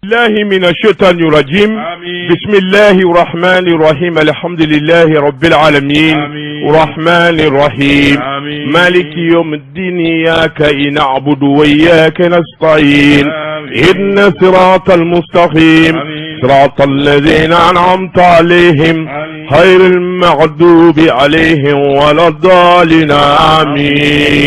الله من الشيطان الرجيم. آمين. بسم الله الرحمن الرحيم. الحمد لله رب العالمين. آمين. الرحمن الرحيم. آمين. مالك يوم الدين. إياك نعبد وإياك نستعين. آمين. إن صراط المستقيم. آمين. صراط الذين أنعمت عليهم. آمين. غير المغضوب عليهم ولا الضالين. آمين.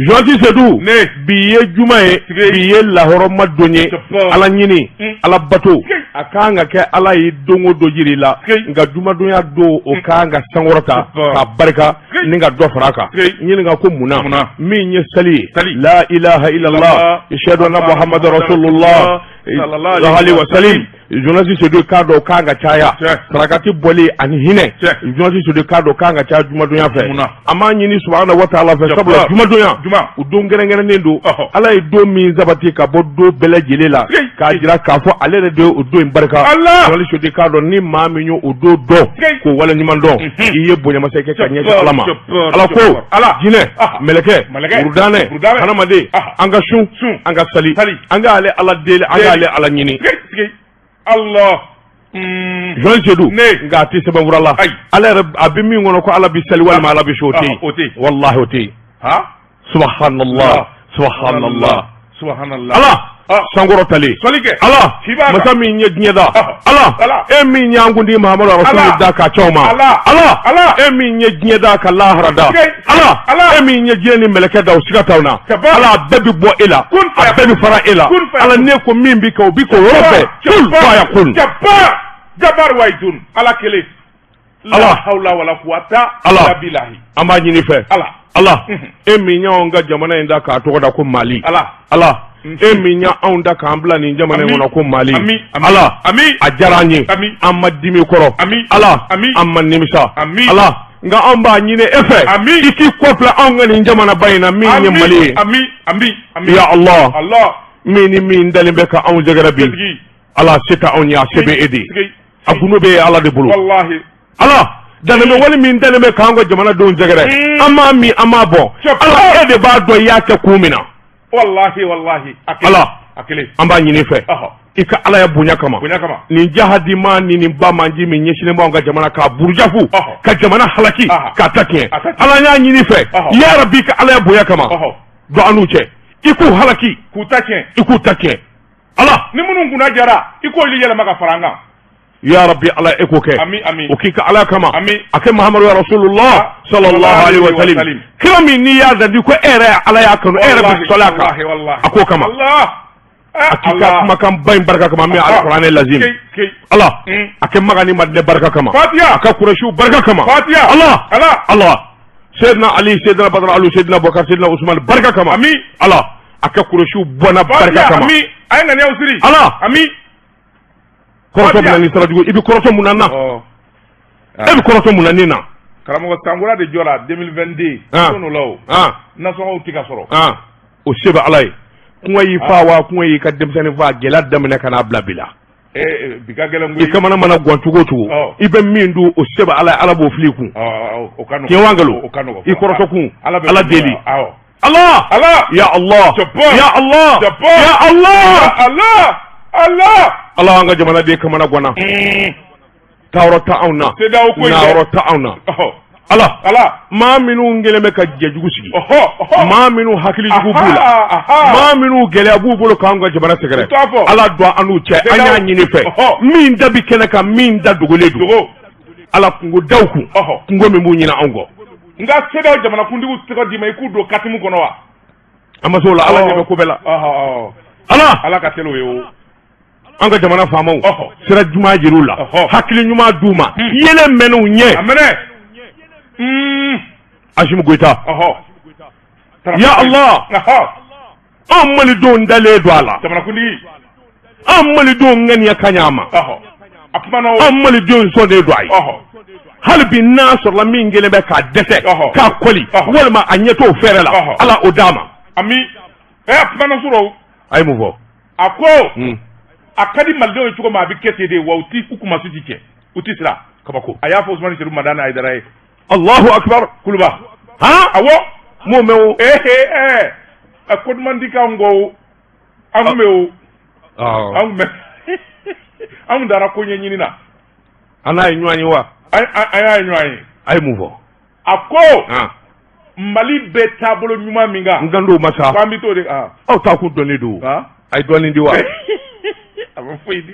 Journaliste Seydou, Ne. bi ye juma ye, Tigɛ. bi ye lahɔrɔma don ye. Jɔpɔ. Ala ɲini, ala bato, a kan ka kɛ Ala ye don o don jiri la, Tigɛ. nka jumadonya don, o kan ka sankɔrɔta Jɔpɔ. ka barika Tigɛ. ni ka dɔ fara a kan. Tigɛ. Ɲininka ko mun na? Mun na? Min ye sali ye, Sali. la ilaha illallah, Illallah. ashhadu anna muhammadar rasulullah Sallallahu alaihi wa sallim. Journaliste Seydou, k'a dɔn o kan ka caya, Tiɲɛ. sarakati bɔli ani hinɛ. Tiɲɛ. Journaliste Seydou, k'a dɔn o kan ka caya jumadonya fɛ. Mun na? An b'a ɲini subahana wa taala fɛ, Jɔpɔ. sabula jumadonya, Juma. o don kɛrɛnkɛrɛnnen don. Ala ye don min sabati ka bɔ don bɛɛ lajɛlen la Tigɛ. k'a jira k'a fɔ ale yɛrɛ de ye o don in barika. Allah. Journaliste Seydou, k'a dɔn ni maa min ye o don dɔn Tigɛ. k'o waleɲuman dɔn, i ye bonyamasa kɛ ka ɲɛsin Ala ma. Jɔpɔ, Ala ko Jɔpɔ. Ala. jinɛ, mɛlɛkɛ, Mɛlɛkɛ. burudanɛ, Burudanɛ. hadamaden, an ka sun, Sun. an ka sali, Sali. an k'ale Ala deli, an Deli. k'ale Ala ɲini. Tigɛ, tigɛ. Allah. Journaliste Seydou, Ne. nka a tɛ sɛbɛnfura la. Ayi. Ala yɛrɛ a bɛ min kɔnɔ ko Ala bɛ sali walima Ala bɛ sun, o tɛ yen. O tɛ yen. Walahi, o tɛ yen. Ha? Subhanallah, subhanallah. Subhanallah. Ala Ah. sankɔrɔtalen. Sɔli kɛ. Ala K'i b'a kan. masa min ye diɲɛ da, Ala, Ala. e min y'an kuntigi Mahamadu Rasulu Ala. da k'a c'aw ma, Ala. Ala, Ala. e min ye diɲɛ da ka lahara da, Tigɛ. Ala, Ala. e min ye diɲɛ ni mɛlɛkɛ da, o siga t'aw na. Ka bɔ. Ala, a bɛɛ bi bɔ e la, Kun a bɛɛ bi fara e la. Kun faya Ala, kun. ne ko min bi kɛ, o bi kɛ o yɔrɔ bɛɛ. Kun faya kun. Jabbar. Jabbar wahidun. Ala kelen. La Ala. hawla wala quwwata Ala. illa billahi. An b'a ɲini fɛ. Ala. Ala, e min y'anw ka jamana in da k'a tɔgɔ da ko Mali, Ala. Ala, e min y'anw da k'an bila nin jamana in Ami. kɔnɔ ko Mali, Ami. Ami. Ala, Ami. a diyara an ye, Ami. an ma dimi kɔrɔ, Ami. Ala, Ami. an ma nimisa, Ami. Ala, nka an b'a ɲini e fɛ, Ami. i k'i kɔfilɛ anw ka nin jamanaba in na min ye Ami. Mali ye. Ami. Ami. Ami. Ya Allah, Allah. min ni min dalen bɛ ka anw sɛgɛrɛ bi, Tigi. Ala, se tɛ anw ye, a se bɛ e de ye. Tigi. A gundo bɛ Ala de bolo. Wallahi. Ala, danɛmɛ wale min dalen bɛ k'an ka jamanadenw sɛgɛrɛ, an m'a min, an m'a bɔn, Cɛ- Ala, e de b'a dɔn i y'a kɛ kun min na. Wallahi wallahi. A kelen. Ala. A kelen. An b'a ɲini fɛ, i ka Alaya bonya kama, Bonya kama. nin jahadima ni nin ba manji min ɲɛsinnen b'anw ka jamana k'a burujafu, ka jamana halaki, k'a ta tiɲɛ, A ta tiɲɛ. Ala, y'a ɲini fɛ, ya Rabi, i ka Alaya bonya kama, don an n'u cɛ, i k'u halaki, K'u ta tiɲɛ. i k'u ta tiɲɛ, Ala. Ni minnu kunna jara, i k'olu yɛlɛma ka fara an kan. Ya Rabbi, Ala, e k'o kɛ. Ami ami. O k'i ka Ala kama. Ami. A kɛ Mahamadu ya Rasulullah sallallahu alaihi wa sallam, kira min n'i y'a dadi ko e yɛrɛ Ala y'a kanu, e yɛrɛ bɛ sɔli a kan, Wallahi wallahi. a k'o kama. Allah. A k'i ka kumakan ba in barika kama min ye Alikuranɛ lazim. Kei, kei. Ala, a kɛ Maga ni Madinɛ barika kama, Fatiha. a ka Kurasiw barika kama. Fatiha. Ala. Ala. Ala, Seydina Ali, Seydina Badara Alu, Seydina Bɔkar, Seydina Usman barika kama. Ami. Ala, a kɛ Kurasiw bɔnna barika Fatiha. kama. Ami. A ye ŋaniyaw siri. Ala. Ami. Kɔrɔtɔ Fatiha. bɛ na ni sira jugu, i bɛ kɔrɔtɔ mun na na? E bɛ kɔrɔtɔ mun na nin na? Karamɔgɔ, sankura de jɔra 2022. Don o la o. Nasɔngɔw ti ka sɔrɔ. O se bɛ Ala ye. Kuma y'i fa wa, kuma y'i ka denmisɛnnin fa, gɛlɛya daminɛ ka n'a bila bi la. Eh, bi ka gɛlɛn I koyi. kamana mana gan cogo o cogo, Ɔ. i bɛ min dun, o se bɛ Ala ye, Ala b'o fili i kun. Ɔ, o ka nɔgɔn. Tiɲɛ wa nkalon? O ka nɔgɔn. I kɔrɔtɔ kun, Ala bɛ Ala deli. Awɔ. Allah. Ala. Ya Allah. Jabbar. Ya Allah. Jabbar. Ya Allah. Allah. Allah. Ala, an ka jamanaden kamana ganna, taayɔrɔ tɛ anw na, CEDEAO ko in dɛ. nayɔrɔ tɛ anw na. Ala, Ala. maa minnu kɛlen bɛ ka jɛjugu sigi, Ɔhɔ. maa minnu hakilijugu b'u la, maa minnu gɛlɛya b'u bolo k'an ka jamana sɛgɛrɛ, U t'a fɔ. Ala, don an n'u cɛ. An y'a ɲini fɛ, min da bi kɛnɛ kan, min da dogolen don, Dogo. Ala, kungo daw kun, kungo min b'u ɲini anw kɔ. N ka CEDEAO jamanakuntigiw tɔgɔ d'i ma, i k'u don katimu kɔnɔ wa? An ma se o la, Ala ɲɛ bɛ ko bɛɛ la. Ala. Ala ka teli o ye o. An ka jamana faamaw, sira ɲuman jir'u la, hakili ɲuman d'u ma, yelen mɛn'u A ɲɛ. minɛ. Asimi Goyita. Ya Allah. Anw malidenw dalen don a la. Jamanakuntigi. Anw malidenw ŋaniya ka ɲi a ma. A kumana o. Anw malidenw sɔnnen don a ye. Hali bi n'a sɔrɔla min kɛlen bɛ k'a dɛsɛ, k'a kɔli, walima a ɲɛ t'o fɛɛrɛ la, Ala, o d'a ma. Ami. Ɛ, a kumana sɔrɔ. A ye mun fɔ? A ko a ka di malidenw ye cogo min, a bɛ kɛ ten de wa, u ti u kumasi ti cɛ, u ti siran. Kabako. A y'a fɔ Usumani Seru Madani Hayidara ye. Allahu akbar. Kuluba. Han. Awɔ. M'o mɛn o. Ee ee. A ko duman di k'anw kɔ o, an kun bɛ o, an kun bɛ, an kun taara ko ɲɛɲini na. An n'a ye ɲɔgɔn ye wa? An y'a ye ɲɔgɔn ye. A ye mun fɔ? A ko Mali bɛ taabolo ɲuman min kan. N kan t'o ma sa. K'an bɛ t'o de kan. Aw ta ko dɔnnen don. A ye dɔɔnin di wa? A ma foyi di.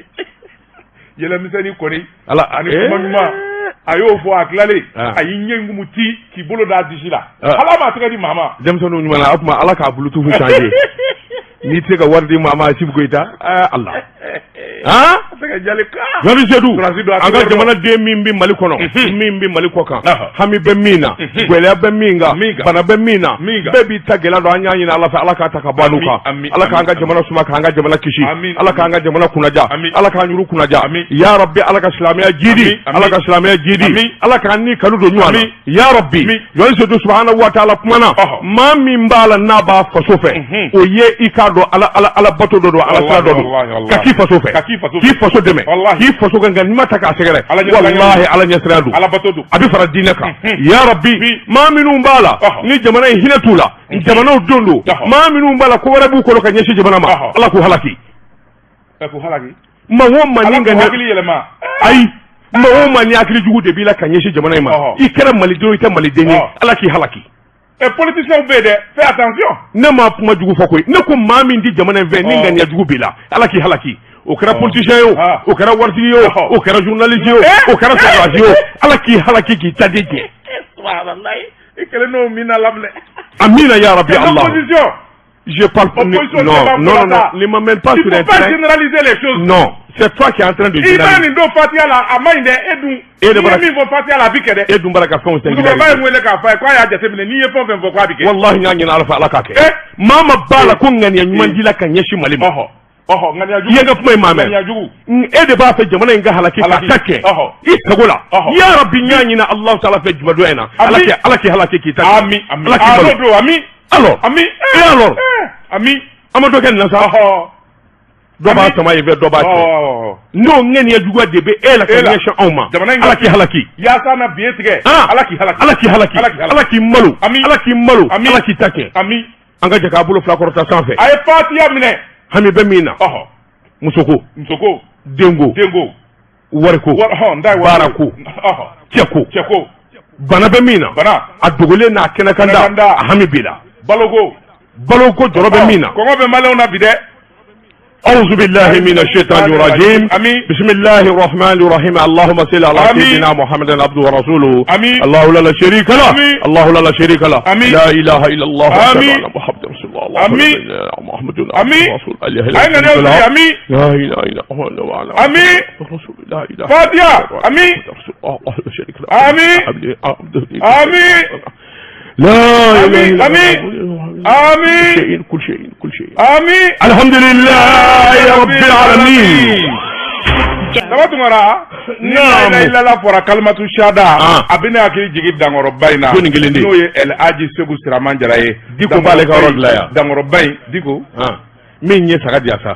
Yɛlɛmisɛnnin kɔni. Ala ani kuma ɲuman. A y'o fɔ a tilalen. A y'i ɲɛ ngumuti k'i bolo d'a disi la. Ala m'a tɛgɛ di maa ma. Denmisɛnninw ɲuman na, o tuma Ala k'a bluetooth changer. N'i tɛ se ka wari di maa ma, Assimi Goïta, Ala. Han? Jɔnni Sedu, an ka jamanaden min bɛ Mali kɔnɔ, min bɛ Mali kɔ kan, hami bɛ min na, gɛlɛya bɛ min kan, bana bɛ min na, bɛɛ b'i ta gɛlɛya dɔn, an y'a ɲini Ala fɛ, Ala k'a ta ka bɔ an kan, Ala k'an ka jamana suma, k'an ka jamana kisi, Ala k'an ka jamana kunnaja, Ala k'an yuru kunnaja, ya Rabbi, Ala ka silamɛya jidi, Ala ka silamɛya jidi, Ala k'an ni kanu don ɲɔgɔn na, ya Rabbi. Jɔnni Sedu, subahana wa taala kumana, maa min b'a la n'a b'a faso fɛ, o ye i k'a dɔn Ala Ala Ala bato dɔ don, Ala sira dɔ don, ka k'i faso fɛ, k'i faso dɛmɛ, k'i faso kan, nka n'i ma ta k'a sɛgɛrɛ, walahi Ala ɲɛsiran don, a bɛ fara diinɛ kan. Ya Rabbi, maa minnu b'a la ni jamana in hinɛ t'u la, jamanaw don don, maa minnu b'a la ko wɛrɛ b'u kɔnɔ ka ɲɛsin jamana ma, Ala k'u halaki. Maa o maa ni hakili yɛlɛma, ayi, maa o maa ni hakili jugu de b'i la ka ɲɛsin jamana in ma, i kɛra maliden o, i tɛ maliden ye, Ala k'i halaki. Ɛ, politiciens bɛ yen dɛ, fais attention. Ne ma kuma jugu fɔ koyi, ne ko maa min di jamana in fɛ ni ŋaniya jugu b'i la, Ala k'i halaki. O kɛra politicien ye o, o kɛra waritigi ye o, o kɛra journaliste ye o, o kɛra sɔrɔdasi ye o, Ala k'i halaki k'i ta di diɲɛ. I kɛlen n'o min na labilɛ. Amina ya Rabbi Allah. Opposition. Je parle pour non, non, non, non, ne m'amène pas Il sur faut un pas train. Généraliser les choses. Non, c'est toi qui es en train de I b'a généraliser. nin don Fatiya la, a ma ɲi dɛ, e dun. E de N'i bɔra- ye min fɔ Fatiya la, a bi kɛ dɛ. E dun b'a la ka fɛnw Musokɔrɔba ye n wele k'a fɔ a ye k'a y'a jateminɛ, n'i ye fɛn o fɛn fɔ k'a bi kɛ. Wallahi, n y'a ɲini Ala fɛ, Ala k'a kɛ. Eh? Maa ma b'a la ko ŋaniya ɲuman t'i la ka ɲɛsin Mali ma. Ɔhɔ ɔhɔ, ŋaniya jugu. I ye n ka kuma in maa mɛn. Ŋaniya jugu. E de b'a fɛ jamana in ka halaki ka Halaki. ta kɛ Ɔhɔ. i sago la. Ɔhɔ. Ya Rabbi, n y'a ɲini Alahu taala fɛ jumadon in na. Ala Ami. k'i Ala k'i halaki k'i ta kɛ. Ami ami. Ala k'i Ah, balo. n'o don, ami. Alors. Ami. Et alors. Ami. An ma dɔ kɛ nin na sa. Ɔhɔ. Dɔ b'a Ami. sama yen fɛ, dɔ b'a cɛ. Ɔhɔ. N'o ŋaniya juguya de bɛ e la ka E la. ɲɛsin anw ma. Jamana in Ala k'i halaki. Yaasa na biye tigɛ. Ah. Ala k'i halaki. Ala k'i halaki. Ala k'i halaki. Ala k'i malo. Ami. Ala k'i malo. Ami. Ala k'i ta kɛ. Ami. An ka jɛ k'a bolo fila kɔrɔta sanfɛ. A ye Fatiya minɛ. Hami bɛ min na. Ɔhɔ. Musoko. Musoko. Denko. Denko. Wariko. Hɔn, n ta ye Baarako. Ɔhɔ. Cɛko. Cɛko. Bana bɛ min na. Bana. A dogolen n'a kɛnɛkanda. Kɛnɛkanda. A hami b'i la. Baloko. Baloko jɔrɔ bɛ min na. Kɔngɔ bɛ maliyɛnw na bi dɛ. أعوذ بالله من الشيطان الرجيم. آمين. بسم الله الرحمن الرحيم، اللهم صل على آمين. سيدنا محمد عبده ورسوله. آمين. الله لا شريك له. آمين. الله لا شريك له. آمين. لا إله إلا الله وأشهد آمين. أن محمد رسول الله. اللهم آمين. صل على محمد آمين. رسول الله. A ye ŋaniya siri, ami. لا إله إلا الله وعلى آمين. رسول الله إله Fatiha, آمين. رسول الله لا شريك له. آمين. عبده. آمين. لا إله آمين. إلا آمين. الله. آمين. كل شيء، كل شيء، كل شيء. Ami. الحمد لله رب العالمين. Daba Tunkara, ni Naamu. la ilaha illallah fɔra, kalimatu shada, Ah. a bɛ ne hakili jigin dankɔrɔba in na. Jɔnni kelen de? N'o ye El Hadji Segu Siraman Jara ye. Diko b'ale ka yɔrɔ dilan yan. Dankɔrɔba in, Diko. Min ye saga di yan sa.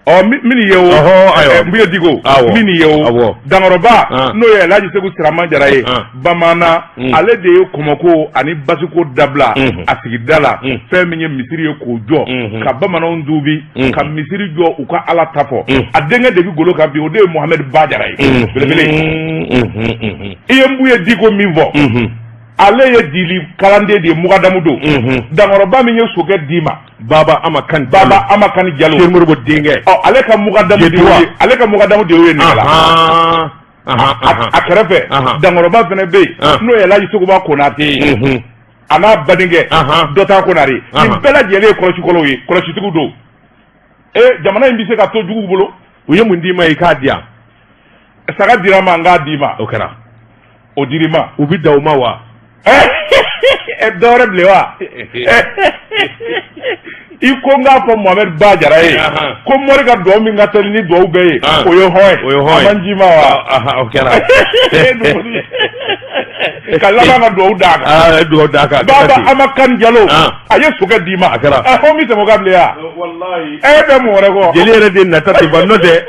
Ɔ, min ye o. Ɔhɔ, ayiwa. N bɛ Diko. Awɔ. Min ye o. Awɔ. Dankɔrɔba, Ah. n'o ye El Hadji Segu Siraman Jara ye. Ah. Bamanan, ale de ye kɔmɔko ani basiko dabila a sigida la. Fɛn min ye misiri ye k'o jɔ. Ka bamananw duubi. Ka misiri jɔ u ka Ala ta fɔ. A denkɛ de bɛ golo kan bi, o de ye Mohamed Ba Jara ye. Belebele. I ye n ye Diko min fɔ. Ale ye dili kalanden de ye, mugadamu don. Dankɔrɔba min ye sokɛ d'i ma. Baba Ama Kan. Baba Ama Kan Jalo. Seri Moribo denkɛ. Ɔ, ale ka mugadamu de y'o ye, ale ka mugadamu de y'o ye nin la. A kɛrɛfɛ, dankɔrɔba fana bɛ yen, n'o ye Elhaji Seguba Konate ye. A n'a badenkɛ dɔ taa Konare. Nin bɛɛ lajɛlen ye kɔlɔsikɔlɔw ye, kɔlɔsitigiw don. E, jamana in bɛ se ka to juguw bolo. U ye mun d'i ma i k'a di yan? Saga dira ma, n k'a d'i ma. O kɛra. O dir'i ma. U bɛ da o ma wa? Ɛ, dɔwɛrɛ bilen wa? I ko n k'a fɔ Mohamed Ba Jara ye ko mori ka duwawu min ka teli ni duwawu bɛɛ ye, o ye hɔn ye. O ye hɔn ye. A man ji ma wa? O kɛra. Ka laban ka duwawu d'a kan. Aa, duwawu d'a kan. Baba Ama Kan Jalo, a ye sokɛ d'i ma. A kɛra. Ɛ, hɔn min tɛmɛ o kan bilen ya? Walayi. E bɛ mun wɛrɛ kɔ? Jeli yɛrɛ de nata tɛ ban, n'o tɛ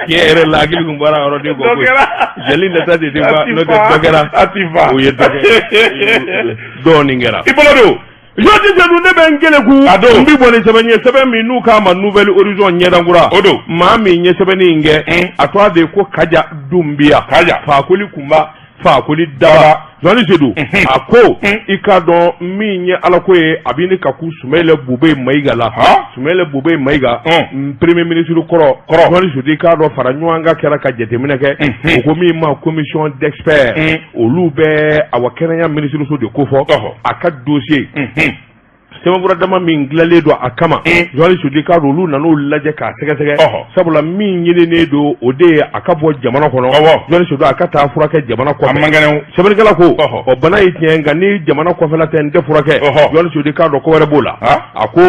tiɲɛ yɛrɛ la, hakili kun bɔra yɔrɔ de kɔ Dɔ koyi. kɛra. Jeli nata de tɛ ban, n'o tɛ dɔ kɛra. A ti fa. O ye dɔ kɛ, dɔɔnin kɛra. I bolo don. Journaliste Seydou, ne bɛ n keleku. A don. N bi bɔ ni sɛbɛn ye, sɛbɛn min n'u k'a ma Nouvel Horizon, ɲɛdankura. O don. Maa min ye sɛbɛnni in kɛ, a tɔgɔ de ye ko Kaja Dunbiya. Kaja. Fakoli kunba, Fakoli daba. Journaliste Seydou, a ko i k'a dɔn min ye Ala ko ye, a bɛ ɲini ka kun Sumayila Bube Mayiga la. Sumayila Bube Mayiga, premier ministre kɔrɔ. Kɔrɔ. Journaliste Seydou, i k'a dɔn fara ɲɔgɔn kan kɛra ka jateminɛ kɛ, o ko min ma commission d'experts, olu bɛ awa kɛnɛya minisiriso de kofɔ. A ka dossier, sɛbɛnfura dama min dilanlen don a kama, journaliste Seydou, i k'a dɔn olu nan'o lajɛ k'a sɛgɛsɛgɛ, sabula min ɲininen don, o de ye a ka bɔ jamana kɔnɔ. Journaliste Seydou, a ka taa furakɛ jamana A kɔfɛ. Man kɛnɛ o. Sɛbɛnnikɛla ko ɔ bana ye tiɲɛ, nka ni jamana kɔfɛla tɛ, n tɛ furakɛ. Journaliste Seydou, i k'a dɔn ko wɛrɛ b'o la. A ko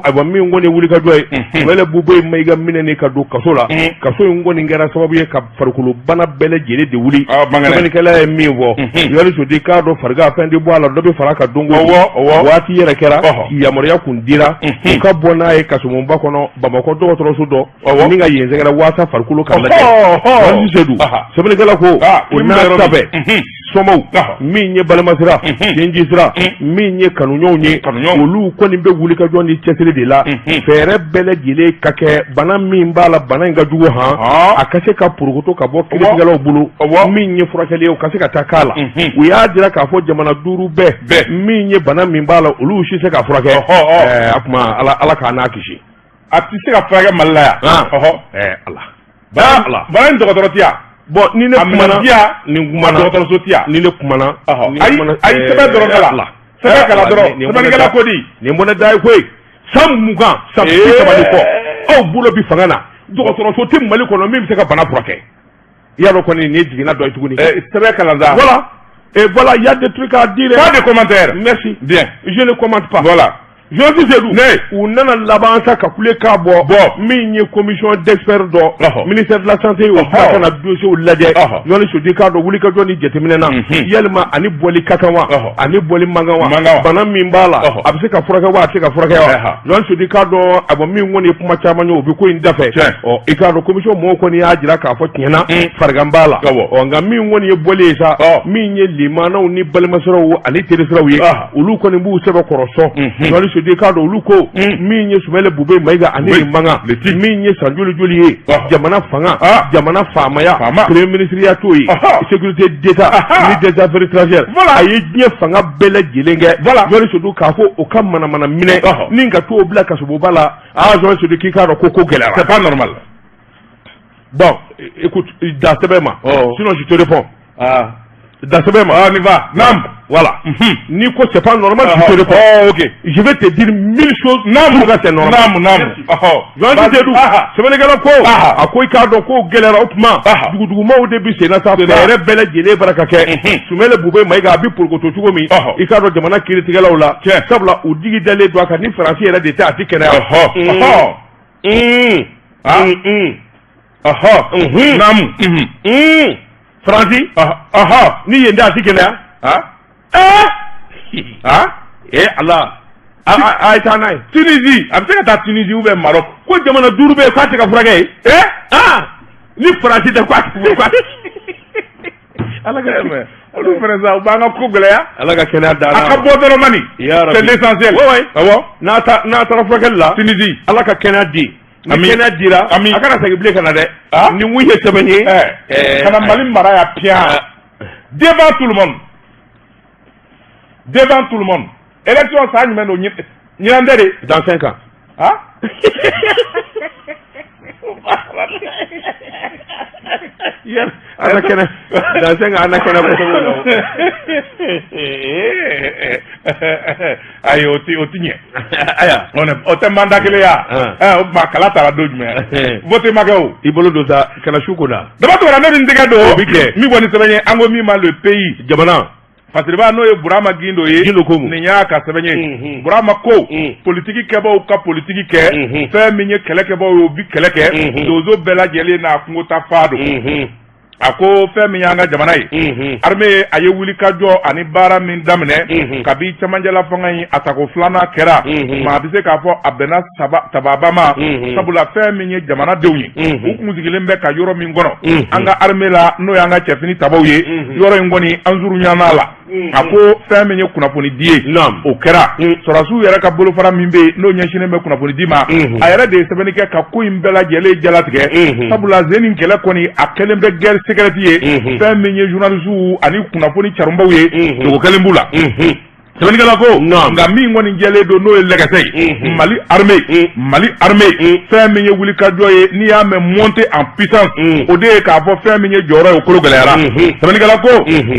ayiwa, min kɔni ye wulikajɔ ye, Sumayila Bube Mayiga minɛni ka don kaso la, kaso in kɔni kɛra sababu ye ka farikolo bana bɛɛ lajɛlen de wuli. Ah, man kɛnɛ. Sɛbɛnnikɛla ye min fɔ, journaliste Seydou, i k'a dɔn farigan fɛn tɛ bɔ a la, dɔ bɛ fara a kan don o don. Waati yɛrɛ kɛra, yamaruya kun dira u ka bɔ n'a ye kasobonba kɔnɔ, Bamakɔ dɔgɔtɔrɔso dɔ, ni ka yen sɛgɛrɛ waasa farikolo ka lajɛ. Journaliste Seydou, sɛbɛnnikɛla ko o Min n'a bɛ yɔrɔ ta min. bɛɛ, somaw, min ye balimasira, sinji sira, min ye kanuɲɔgɔnw ye, Kanuɲɔgɔnw. olu kɔni bɛ wulikajɔ ni cɛsiri de la, fɛɛrɛ bɛɛ lajɛlen ka kɛ bana min b'a la, bana in ka jugu han, a ka se ka porokoto ka bɔ kiiritigɛlaw bolo, min ye furakɛli ye, o ka se ka taa k'a la. U y'a jira k'a fɔ jamana duuru bɛɛ, Bɛɛ. min ye bana min b'a la, olu si se ka furakɛ. A kuma Ala k'a n'a kisi. A tɛ se ka furakɛ Mali la yan. Ala. Bana bana in dɔgɔtɔrɔ tɛ yan. Bon, ni ne A kumana minɛn ti yan. nin kumana, A dɔgɔtɔrɔso tɛ yan. Ni ne kumana, ni Ayi, kumana, ayi, sɛbɛn dɔrɔn kala. Ala. Sɛbɛn kala dɔrɔn. Nin Sɛbɛnnikɛla ko di? Nin bɔnɛ da ye koyi. San 20, san 30 ni kɔ, aw bolo bi fanga na, dɔgɔtɔrɔso tɛ Mali kɔnɔ min bɛ se ka bana furakɛ. I y'a dɔn kɔni, nin ye jiginna dɔ ye tuguni. Sɛbɛn kalan sa. Voilà. Et voilà, il y a des trucs à dire. Pas de commentaire. Merci. Bien. Je ne commente pas. Voilà. Journaliste Seydou, Ne. u nana laban sa ka kule k'a bɔ. Bɔ. Min ye commission d'experts dɔ, ministère de la santé o bila ka na dossier lajɛ. Journaliste Seydou, k'a dɔn wulikajɔ ni jateminɛ na, yalima ani bɔli ka kan wa, ani bɔli man kan wa? Man kan wa. Bana min b'a la, a bɛ se ka furakɛ wa, a tɛ se ka furakɛ wa? Journaliste Seydou, k'a dɔn a bɔ min kɔni ye kuma caman ye, o bɛ ko in dafɛ. Ɔ, i k'a dɔn commission mɔgɔw kɔni y'a jira k'a fɔ tiɲɛna farigan b'a la. Ɔ, nka min kɔni ye bɔli ye sa, min ye limanaw ni balimasiraw ani terisiraw ye, olu kɔni b'u sɛbɛ kɔrɔ sɔn. Journaliste Seydou, k'a dɔn olu ko min ye Sumayila Bube Mayiga ani nin mankan, min ye san joli joli ye, jamana fanga, jamana faamaya, premier ministre ya t'o ye, sécurité d'État, ministre des affaires étrangères, a ye diɲɛ fanga bɛɛ lajɛlen kɛ. Journaliste Seydou, k'a fɔ o ka manamana minɛ ni ka t'o bila kasobonba la, aa, journaliste Seydou, k'i k'a dɔn ko ko gɛlɛyara. C'est pas normal. Bon, écoute, da sɛbɛn ma, sinon je te réponds. Da sɛbɛn ma. Ah, on y va. Nam. Voilà. Ni ko c'est pas normal, je te réponds. Oh, ok. Je vais te dire mille choses. Nam. Pourquoi c'est normal. Nam, nam. Journaliste Seydou, sɛbɛnnikɛla ko a ko i k'a dɔn ko gɛlɛyara, o tuma dugudugumaw de bi sen na sa, fɛɛrɛ bɛɛ lajɛlen bara ka kɛ. Sumayila Bube Mayiga, a bi porokoto cogo min, i k'a dɔn jamana kiiritigɛlaw la, sabula u jigi dalen don a kan, ni Faransi yɛrɛ de tɛ, a ti kɛnɛya. Nam. Faransi, ni yen tɛ, a ti kɛnɛya. Ee Ala, a ye taa n'a ye. Tunisie, a bɛ se ka taa Tunisie ou bien Maroc. Ko jamana duuru bɛ yen k'a tɛ ka furakɛ yen. Ni Faransi tɛ, k'a tɛ. Ala ka olu fana sa, u b'an ka ko gɛlɛya. Ala ka kɛnɛya d'an A ka bɔ dɔrɔn mani. Ya Rabbi. C'est l'essentiel. Oui, oui. Awɔ. N'a ta n'a taara furakɛli la. Tunisie. Ala ka kɛnɛya di. Ni Ami. kɛnɛya dira. Ami. A kana segin bilen ka na dɛ. Ni mun ye sɛbɛn ye. Ka na Mali mara yan piyan. Devant tout le monde. Devant tout le monde. Élection san jumɛn don? Ɲinan tɛ de? Dans 5 ans. Ah. An na kɛnɛ dans 5 ans, an na kɛnɛ kosɛbɛ. Ayi, o ti ɲɛ. Ayiwa. O tɛ mandat kelen ya. O tuma kala taara don jumɛn? Vote ma kɛ o. I bolo don sa, kana su ko la. Daba Tunkara, ne bɛ n tɛgɛ don. O bɛ kɛ. Min bɔ ni sɛbɛn ye, an ko min ma Le Pays. Jamana. Fasiriba, n'o ye Burama Gindo ye. Gindo ko mun? Nin y'a ka sɛbɛn ye. Burama ko politiki kɛbaw ka politiki kɛ, fɛn min ye kɛlɛkɛbaw ye, u bi kɛlɛ kɛ, donso bɛɛ lajɛlen n'a kungo ta fa don. A ko fɛn min y'an ka jamana ye, armée, a ye wulikajɔ ani baara min daminɛ kabi camancɛla fanga in a tako filanan kɛra, maa bɛ se k'a fɔ a bɛnna tababa ma, sabula fɛn min ye jamanadenw ye, u kun sigilen bɛ ka yɔrɔ min kɔnɔ an ka armée la, n'o y'an ka cɛfini tabaw ye, yɔrɔ in kɔni an surunyana la. A ko fɛn min ye kunnafoni di ye, o kɛra sɔrɔdasiw yɛrɛ ka bolofara min bɛ yen, n'o ɲɛsinnen bɛ kunnafoni di ma, a yɛrɛ de ye sɛbɛnni kɛ ka ko in bɛɛ lajɛlen jalatigɛ, sabula Zeni kɛlɛ kɔni, a kɛlen bɛ guerre secrète ye. Fɛn min ye journalisiw ani kunnafoni carunbaw ye, dogo kɛlen b'u la. Sɛbɛnnikɛla ko nka min kɔni jɛlen don, n'o ye lɛgɛsɛ ye, Mali armée, Mali armée, fɛn min ye wulikajɔ ye, n'i y'a mɛn monter en puissance, o de ye k'a fɔ fɛn min ye jɔyɔrɔ ye, o kolo gɛlɛyara. Sɛbɛnnikɛla ko,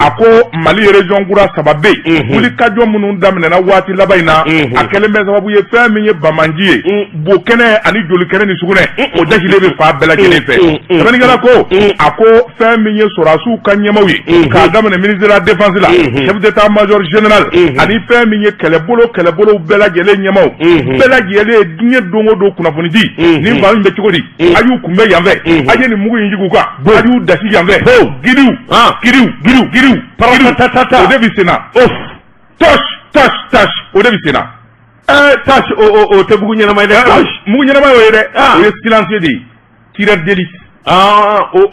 a ko Mali région kura saba bɛ yen, wulikajɔ minnu daminɛna waati laban in na, a kɛlen bɛ sababu ye, fɛn min ye banbaanci ye, bo kɛnɛ ani joli kɛnɛ ni sugunɛ, o dasilen bɛ fan bɛɛ lajɛlen fɛ. Sɛbɛnnikɛla ko, a ko fɛn min ye sɔrɔdasiw ka ɲɛmaw ye, k'a daminɛ ministre de la Défense la, chef d'état major général, ani fɛn min ye kɛlɛbolo, kɛlɛbolow bɛɛ lajɛlen ɲɛmaw bɛɛ lajɛlen, diɲɛ don o don kunnafoni di nin fa in bɛ cogo di, a y'u kunbɛn yan fɛ, a ye nin mugu in jigin u kan, a y'u dasi yan fɛ, giriw giriw giriw giriw, o de bɛ sen na, tâche tâche tâche, o de bɛ sen na. Tâche, o tɛ mugu ɲɛnama ye dɛ. Mugu ɲɛnama y'o ye dɛ, o ye silencieux de ye, tireur d'élite.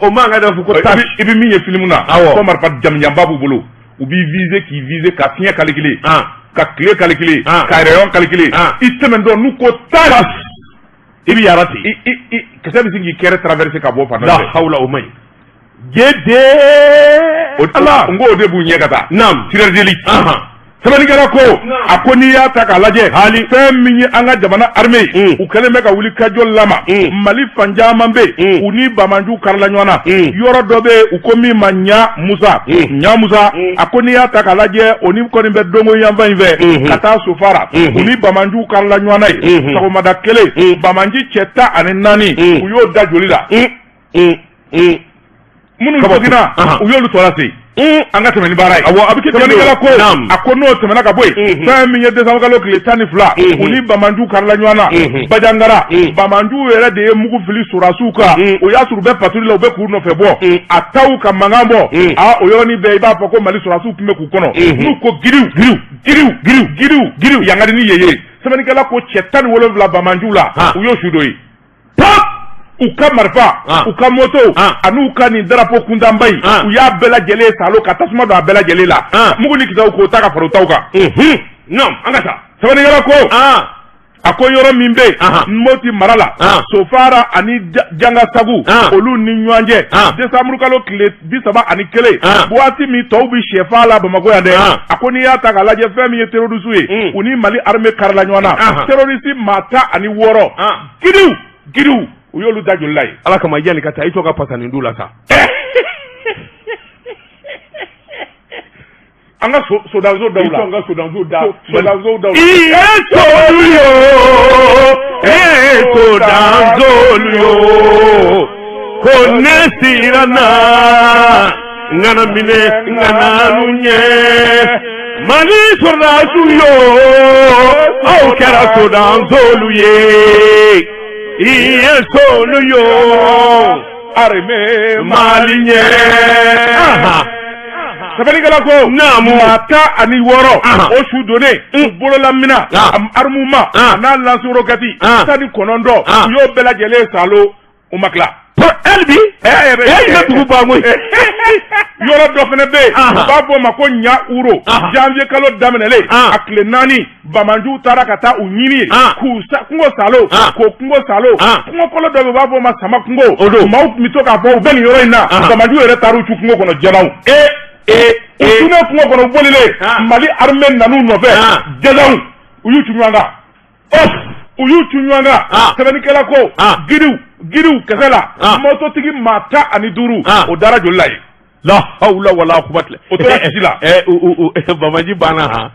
O man kan ka fɔ ko tâche. I bɛ min ye film na, ko marifa jamanjanba b'u bolo, u b'i viser, k'i viser, ka fiɲɛ calculer, ka tile calculer, ka rayon calculer, i tɛmɛ dɔn n'u ko tâche, i bɛ yara ten. I kisɛ bɛ sin k'i kɛrɛ traverser ka bɔ fan dɔ fɛ. La hawla, o man ɲi. Jede. Ala n ko o de b'u ɲɛ ka taa. Naam. Tireur d'élite. Sɛbɛnnikɛla ko, a ko n'i y'a ta k'a lajɛ hali fɛn min ye an ka jamana armée, u kɛlen bɛ ka wuli kajɔ lama. Mali fan caman bɛ yen, u ni banbaanciw karila ɲɔgɔn na. Yɔrɔ dɔ bɛ yen, u ko min ma Ɲa Musa, Ɲa Musa, a ko n'i y'a ta k'a lajɛ, o ni kɔni bɛ Dongo yanfan in fɛ ka taa Sofara, u ni banbaanciw karila ɲɔgɔn na yen. Sɔgɔmada kelen, banbaanci cɛ 14, u y'o da joli la. Minnu joginna, u y'olu tɔ lase. An ka tɛmɛ ni baara ye. Awɔ, a bɛ kɛ ten. Sɛbɛnnikɛla ko, Naam. a ko n'o tɛmɛna ka bɔ yen, fɛn min ye décembre kalo tile 12, u ni banbaanciw karila ɲɔgɔn na Bajangara. Banbaanciw yɛrɛ de ye mugu fili sɔrɔdasiw kan. O y'a sɔrɔ u bɛ patrouille la, u bɛ k'u nɔfɛ bɔ a taw ka mankan bɔ. A o yɔrɔnin bɛɛ, i b'a fɔ ko Mali sɔrɔdasiw tun bɛ k'u kɔnɔ. N'u ko giriw giriw giriw giriw giriw giriw, yangari ni yeye. Sɛbɛnnikɛla ko cɛ 17 banbaanciw la, u y'o su dɔ ye u ka marifa, u ka moto, ani u ka nin drapeau kuntanba in, u y'a bɛɛ lajɛlen salo ka tasuma don a bɛɛ lajɛlen la, mugu ni kisɛw k'o ta ka fara u taw kan. Non, an ka taa. Sɛbɛnnikɛla ko, a ko yɔrɔ min bɛ yen, Moti mara la, Sofara ani Jangasagu, olu ni ɲɔgɔn cɛ, décembre kalo tile 31, waati min tɔw bɛ sɛfan la Bamakɔ yan dɛ, a ko n'i y'a ta k'a lajɛ, fɛn min ye terroriste ye, u ni Mali armée karila ɲɔgɔn na. Terroriste maa 16, giriw giriw, u y'olu da joli la ye. Ala kama, yanni ka taa, i to ka pasa nin du la sa. An ka sodanso daw I la. to an ka sodanso da. Sodanso daw la. I ye solu yo, e sodanzolu yo, ko ne siranna, n kana minɛ, n kana nu ɲɛ. Mali sɔrɔdasiw yo, aw kɛra sodanzolu ye. I ye solu yo, armée Mali ɲɛ. Sɛbɛnnikɛla ko, Naamu. maa 16, o su donnen u bololamina, armement a n'a lance-roquette 19, u y'o bɛɛ lajɛlen salo, u ma tila. Hali bi e e bɛ dugu ban koyi. Yɔrɔ dɔ fana bɛ yen, u b'a fɔ o ma ko Ɲa Uro. Janvier kalo daminɛlen, a tile 4, banbaanciw taara ka taa u ɲini yen k'u kungo salo, k'o kungo salo. Kungo kolo dɔ bɛ yen, u b'a fɔ o ma Sama kungo. O don. Maaw tun bɛ to k'a fɔ u bɛ nin yɔrɔ in na. Banbaanciw yɛrɛ taara u cu kungo kɔnɔ jalaw. E U tunnen kungo kɔnɔ, u bolilen, Mali armée nan'u nɔfɛ jalaw, u y'u cu ɲɔgɔn kan, u y'u cu ɲɔgɔn kan. Sɛbɛnnikɛla ko, giriw giriw kisɛ la, mototigi maa 15, o dara joli la yen. La hawla wala quwwata. O tora kisi la. Banbaanci banna han.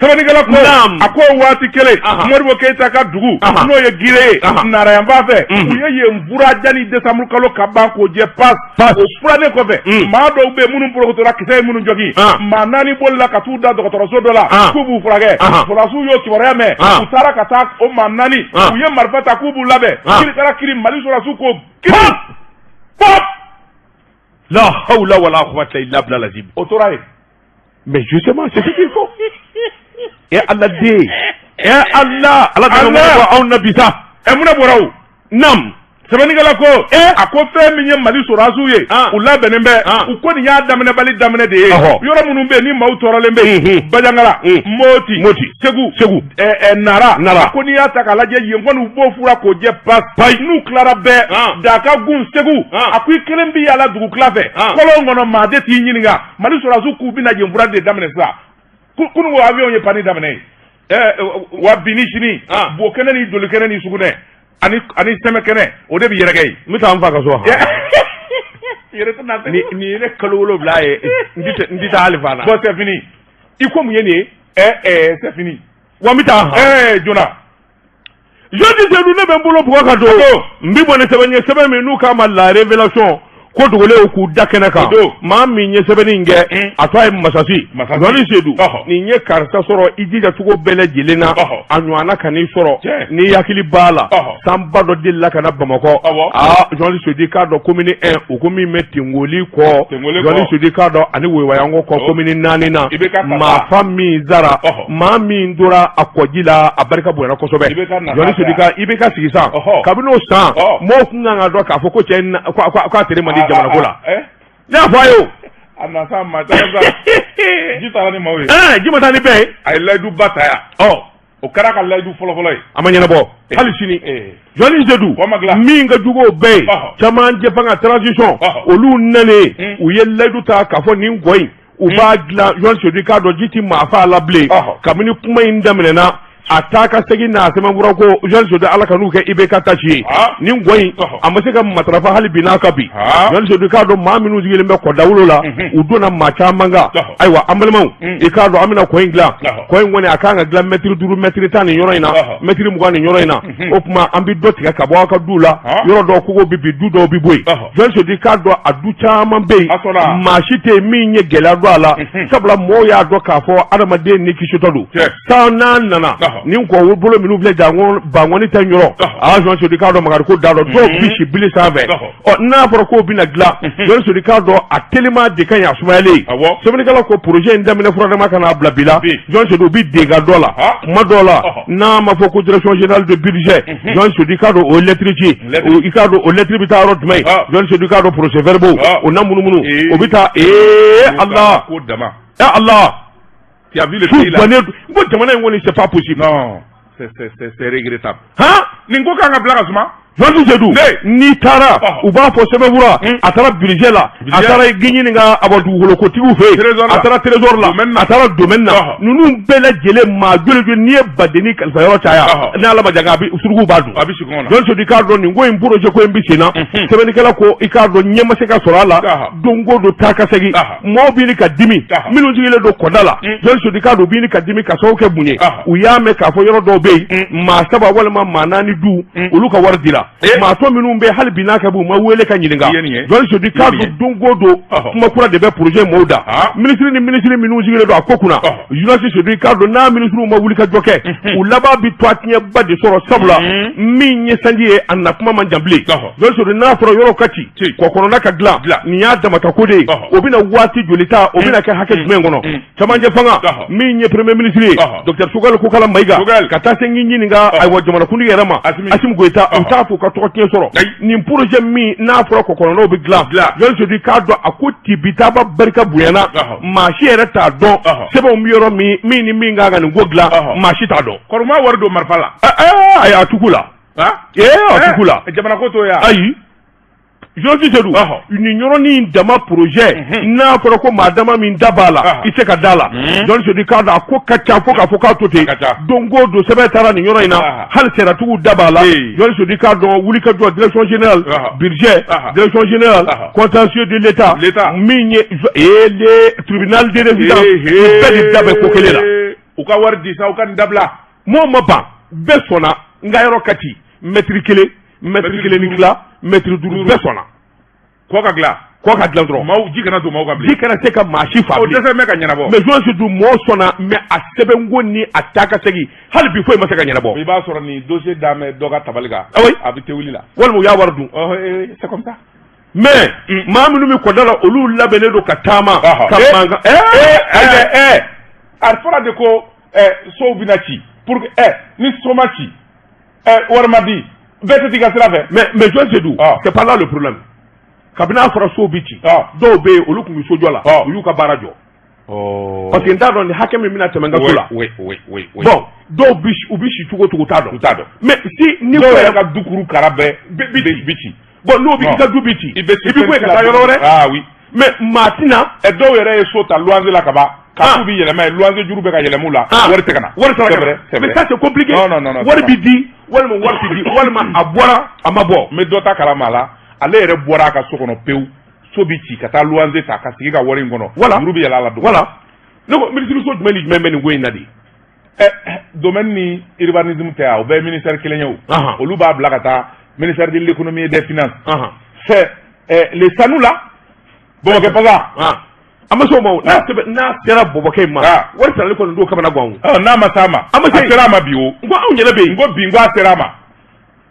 Sɛbɛnnikɛla ko, Naam. a ko waati kelen, Modibo Keyita ka dugu, n'o ye Gire ye, Narayanba fɛ, u ye yen fura ni décembre kalo ka ban k'o jɛ pas. O furannen kɔfɛ, maa dɔw bɛ yen minnu porokotora, kisɛ ye minnu jogin, maa 4 bolila ka t'u da dɔgɔtɔrɔso dɔ la k'u b'u furakɛ. Sɔrɔdasiw y'o kibaruya mɛn, u taara ka taa o maa 4, u ye marifa ta k'u b'u labɛn. Kiri taara kiri, Mali sɔrɔdasiw ko kiri pop. La hawla wala quwwata illa billah lazim. O tora yen. Mais justement, c'est ce qu'il faut. E Ala den, e Ala, Ala kana Allah. mɔgɔ bɔ anw na bi sa. Ɛ, mun de bɔra o? Nam. Sɛbɛnnikɛla ko a ko fɛn min ye Mali sɔrɔdasiw ye, u labɛnnen bɛ, u ko nin y'a daminɛbali daminɛ de ye. Yɔrɔ minnu bɛ yen ni maaw tɔɔrɔlen bɛ yen, Bajangara, Moti, Segu, Nara, a ko n'i y'a ta k'a lajɛ yen kɔni u b'o fura k'o jɛ pas n'u tilara bɛɛ Dakagun Segu, a ko i kelen bɛ yaala dugutila fɛ kɔlɔn kɔnɔ, maa de t'i ɲininka. Mali sɔrɔdasiw k'u bɛna yen fura de daminɛ sisan. Kunun ko avion ye panne daminɛ ye, wa bi ni sini bo kɛnɛ ni joli kɛnɛ ni sugunɛ ani sɛmɛ kɛnɛ, o de bɛ yɛrɛkɛ yen. N bɛ taa n fa ka so. Yɛrɛ tɛna se. Nin ye ne kalo 7 ye, n tɛ taa hali fa na. Bon, c'est fini. I ko mun ye nin ye? Ɛ, c'est fini. Wa n bɛ taa. Ɛɛ, joona. Jeudi Seydou, ne bɛ n bolo bugɔ ka don, n bɛ bɔ ni sɛbɛn ye, sɛbɛn min n'u k'a ma La Révélation, ko dogolenw k'u da kɛnɛ kan. Maa min ye sɛbɛnni in kɛ, a tɔgɔ ye Masasi Jɔnni Seydou. Nin ye karisa sɔrɔ, i jija cogo bɛɛ lajɛlen na, a ɲɔgɔnna ka n'i sɔrɔ. N'i hakili b'a la, sanba dɔ delila ka na Bamakɔ. Aa, Jɔnni Seydou k'a dɔn, commune 1, u ko min bɛ Tengoli kɔ, Jɔnni Seydou k'a dɔn, ani Woyowayanko kɔ, commune 4 na, maafa min sara, maa min tora a kɔji la, a barika bonyana kosɛbɛ. Jɔnni Seydou ka i bɛ ka sigi san, kabini o san, mɔgɔw kun kan ka dɔn k'a fɔ ko cɛ k'a tere man di jamana ko la. Ne y'a fɔ a ye o. A na sa maa caman sa, ji taara ni maaw ye. Ji ma taa ni bɛɛ ye. A ye layidu ba ta yan. O kɛra ka layidu fɔlɔfɔlɔ ye. A ma ɲɛnabɔ hali sini. Jɔnni Seydou, min ka jugu o bɛɛ ye, cɛmancɛ fanga transition, olu nalen, u ye layidu ta k'a fɔ nin kɔ in, u b'a dilan. Jɔnni Seydou k'a dɔn, ji tɛ maa fa la bilen. Kabini kuma in daminɛna, a taa ka segin n'a sɛbɛnfura ko, Jɔnni Seydou, Ala ka n'u kɛ IBK ta ci ye. Nin kɔ in, a ma se ka matarafa hali bi n'a ka bi. Jɔnni Seydou k'a dɔn, maa minnu sigilen bɛ kɔdawolo la, u donna maa caman kan. Ayiwa, an balimaw, i k'a dɔn, an bɛna kɔ in dilan. Kɔ in kɔni, a kan ka dilan mɛtiri 5, mɛtiri 10 nin yɔrɔ in na, mɛtiri 20 nin yɔrɔ in na. O tuma, an bɛ dɔ tigɛ ka bɔ aw ka du la. Yɔrɔ dɔw kogo bɛ bin, du dɔw bɛ bɔ yen. Jɔnni Seydou k'a dɔn, a du caman bɛ yen, maa si tɛ yen min ye gɛlɛya don a la, sabula mɔgɔw y'a dɔn k'a fɔ adamaden ni kisitɔ don. San n'a nana, nin kɔ bolo minnu filɛ, bangɔni tɛ yɔrɔ. Aa, Jɔnni Seydou k'a dɔn, makari ko da dɔn, dɔw bi si bili sanfɛ. Ɔ, n'a fɔra k'o bɛna dilan, Jɔnni Seydou k'a dɔn, a telima de ka ɲi a sumayalen. Sɛbɛnnikɛla ko projet in daminɛ furadama ka n'a bila bi la, Jɔnni Seydou, u bɛ dégâts dɔ la kuma dɔw la, n'a ma fɔ ko direction générale de budget, Jɔnni Seydou k'a dɔn, o ye lettre ci. I k'a dɔn, o lettre bɛ taa yɔrɔ jumɛn? Jɔnni Seydou k'a dɔn, procès verbaux o na munumunu, o bɛ taa. Ee Ala, ee Ala. Tu as vu le pays là? N ko jamana in kɔni, c'est pas possible. Non, c'est regrettable. Han. Nin ko kan ka bila ka suma. Jɔnni Seydou, n'i taara, u b'a fɔ sɛbɛnfura, a taara budget la, a taara i ɲininka a bɔ dugukolokotigiw fɛ yen, a taara trésor la, a taara domaine na. Ninnu bɛɛ lajɛlen, maa joli joli, n'i ye badenni kalifa yɔrɔ caya, ni Ala ma jan a bɛ suruku b'a dun. A bɛ sigi kɔnɔ. Jɔnni Seydou k'a dɔn, nin ko in, projet ko in bɛ sen na. Sɛbɛnnikɛla ko, i k'a dɔn, ɲɛ ma se ka sɔrɔ a la. Don o don, taa ka segin, mɔgɔw bɛ ka dimi, minnu sigilen don kɔda la. Jɔnni Seydou k'a dɔn, u bɛ ka dimi ka sababu kɛ mun ye? U y'a mɛn k'a fɔ yɔrɔ dɔw bɛ yen, maa saba walima maa naani du, olu ka wari dira. Maa tɔ minnu bɛ hali bi n'a kɛ, u ma wele ka ɲininka. Jɔnni Seydou k'a dɔn, don o don, kuma kura de bɛ projet mɔgɔw da. Minisiri ni minisiri minnu sigilen don a ko kunna, Jɔnni Seydou k'a dɔn, n'a minisiriw ma wuli ka jɔ kɛ, u laban bɛ to a tiɲɛba de sɔrɔ, sabula min ye sanji ye, a na kuma man jan bilen. Jɔnni Seydou, n'a fɔra yɔrɔ ka ci, kɔ kɔnɔna ka dilan, nin y'a damata ko de ye. O bɛna waati joli ta? O bɛna kɛ hakɛ jumɛn kɔnɔ? Camancɛ fanga, min ye premier ministre ye, docteur Choguel Kokalla Maïga, ka taa se n ɲininka, ayiwa, jamanakuntigi yɛrɛ ma, Assimi Goïta, u t'a fɔ u ka tɔgɔ tiɲɛ sɔrɔ. Nin projet min n'a fɔra kɔ kɔnɔnaw bɛ dilan, Jɔnni Seydou k'a dɔn, a ko tibitaba barika bonyana, maa si yɛrɛ t'a dɔn sɛbɛnw bɛ yɔrɔ min, min ni min kan ka nin ko dilan, maa si t'a dɔn. Kɔrɔma wari don marifa la. Ayi, a tugu la. Ee, a tugu la. Jamana ko t'o ye. Ayi, Jɔnni Seydou, nin yɔrɔnin dama projet, n'a fɔra ko maa dama min da b'a la, i tɛ se ka da la. Jɔnni Seydou k'a dɔn, a ko ka ca fo k'a fɔ k'a to ten. Don o don, sɛbɛn taara nin yɔrɔ in na, hali sariatigiw da b'a la. Jɔnni Seydou k'a dɔn, wuli ka jɔ, direction générale budget, direction générale contentieux de l'État, min ye le tribunal de résidence, bɛɛ de da bɛ ko kelen la. U ka wari di sa, u ka nin dabila. Mɔgɔw ma ban, bɛɛ sɔnna. N ka yɔrɔ ka ci mɛtiri 1, mɛtiri 1 ni tila, mɛtiri 5, bɛɛ sɔnna. Kɔ ka dilan. Kɔ ka dilan dɔrɔn. Maaw, ji kana don maaw kan bilen. Ji kana se ka maa si fa bilen. O dɛsɛ bɛ ka ɲɛnabɔ. Mais Jɔnni Seydou, mɔgɔw sɔnna, mais a sɛbɛnko ni a taa ka segin, hali bi foyi ma se ka ɲɛnabɔ. I b'a sɔrɔ nin dossier dan bɛ dɔ ka tabali kan. Ah oui. A bɛ te wuli la. Walima u y'a wari dun. C'est comme ça. Mais maa minnu bɛ kɔda la, olu labɛnnen don ka taama ka mankan. A fɔra de ko sow bɛna ci pour que ni so ma ci, wari ma di. Bɛɛ tɛ t'i ka sira fɛ. Mais Joël Seydou, c'est pas là le problème. Kabini a fɔra sow bi ci, dɔw bɛ yen, olu tun bɛ sojɔ la, u y'u ka baara jɔ. Parce que n t'a dɔn ni hakɛ min bɛna tɛmɛ n ka so la. Bon, dɔw bi, u bi si cogo cogo, u t'a dɔn. U t'a dɔn. Mais si ni dɔw yɛrɛ ka dukuru kara bɛɛ bi ci. Bon, n'o b'i ka du bi ci, i bɛ i bɛ bɔ yen ka taa yɔrɔ wɛrɛ. Ah oui. Mais maa tɛna. Ɛ, dɔw yɛrɛ ye so ta luwanse la ka ban. K'a k'u bi yɛlɛma ye, luwanse juru bɛ ka yɛlɛma u la. Wari tɛ ka na. Wari tɛ ka na. Mais ça, c'est compliqué. Non, non, non non. Wari bi di walima wari ti di, walima a bɔra, a ma bɔ. N bɛ dɔ ta kalama a la, ale yɛrɛ bɔra a ka so kɔnɔ pewu, so bi ci ka taa luwanse ta ka sigi ka wari in kɔnɔ. Voilà. Juru bɛ yɛlɛ a la don. Voilà, ne ko minisiri, so jumɛn ni jumɛn bɛ nin ko in na de? Ɛ, domaine ni urbanisme tɛ yan, o bɛɛ ye ministère kelen ye o. Olu b'a bila ka taa ministère de l'économie et des finances. C'est le sanu la Bamakɔ pasa. A ma se o ma o, n'a sɛbɛn n'a sera bɔbɔkɛ in ma. Wari sarali kɔni don kamana gan o. N'a ma s'a ma. A ma se. A sera a ma bi o. N ko anw yɛrɛ bɛ yen. N ko bi, n ko a sera a ma.